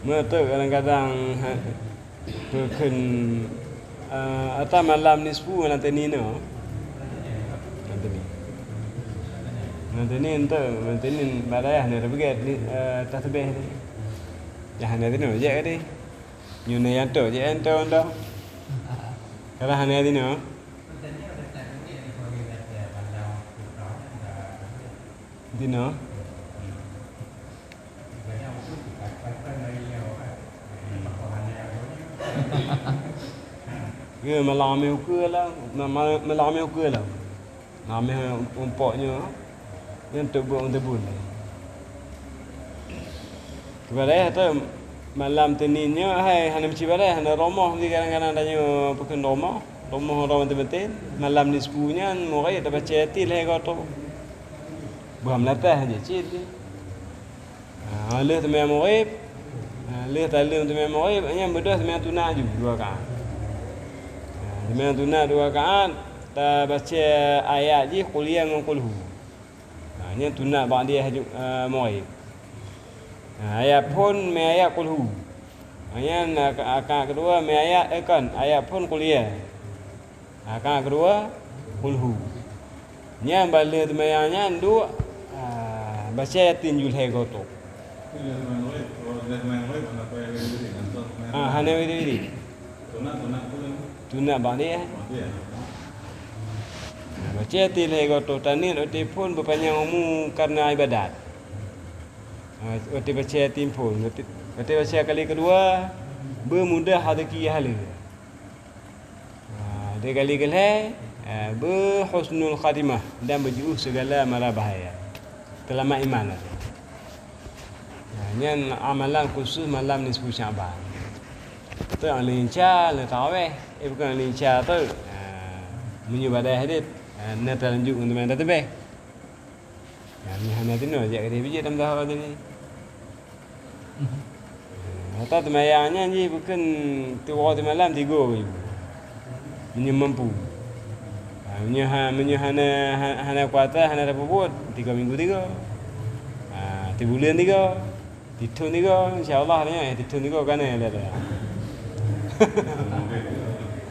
Meuteuk kadang-kadang ha, peukheun, eh, ata malam nisfu malam Senin nyoe. Malam Senin. Malam Senin tu, malam Senin bak dayah ni tabeuget ni, eh, tasbih ni. Dah ni tu jak tadi. Nyoe ni yang tu, jak yang tu dah. Kalau hana tino. Tino. Ye, malam ukeue lah. Ma-, ma-, malam ukeue lah. Nah, meh umpok nyoe, nyan teuk buet ngon teubun. Kiban dayah tu, malam Senin nyoe hai hana meucibadat, hana rumoh di kadang-kadang tanyoe peukheun rumoh, rumoh-rumoh meuteumeuteun. Malam nisfu nyan murit tabaca Yasin lhèe goe troh. Bah meulathah jih cit jih. Ha, lheueh seumayang Maghrib, ha, lheueh taleuem seumayang Maghrib, nyan beudôh seumayang sunat ju dua rakaat. Ha, seumayang sunat dua rakaat, tabaca ayat jih Qul Ya ngon Qul Hu. Ha, nyan sunat ba'diyah ju, eh, Maghrib. Ha, ayat phon mè ayat Qul Hu. Ha, nyan raka-, rakaat keudua mè ayat, eh, kon, ayat phon Qul Ya. Ha, rakaat keudua, Qul Hu. Nyan bak lheueh seumayang nyan duek, ha, baca Yasin ju lhèe goe troh. Ha, hana wirid-wirid. Sunat ba'diyah. Ha, baca Yasin lhèe goe troh, taniet watèe phon beupanyang umu kareuna ibadat. Ha, watèe baca Yasin phon, watèe, watèe baca kali keudua, beumudah rezeki haleue. Ha, di kali keulhèe, ha, beuhusnul khatimah dan beujiôh sigala mara bahaya. Seulamat iman. Ha, nyan amalan khusus malam nisfu Sya'ban. Tu nyang lincah le tarawih, eh, bukon lincah tu. Ha, meunyoe bak dayah dit, ha, na talanjut ngon teuma tasbih. Nyan hana teunoe jak keudeh bijéh lam dahô tadi. Ata teumayang nyan jih bukon tiwoe teumalam tigo baju. Meunyoe mampu. Ha, meunyoe ha-, meunyoe hana, ha-, hana kuasa, hana tapeubuet, tiga minggu tigo. Ha, tibuleuen tigo. Tithon tigo, insya Allah nyoe, eh, tithon tigo ka na lé dah.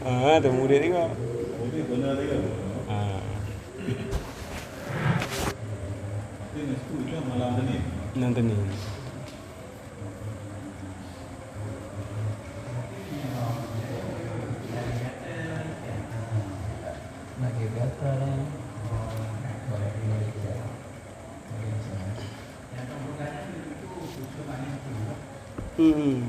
Ha, tu murit tigo. Ha. Malam Senin. Hmm.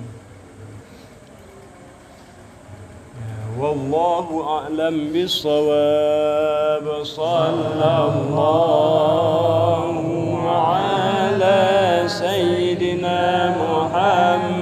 Wallahu a'lam bissawab. Sallallahu ala sayyidina Muhammad.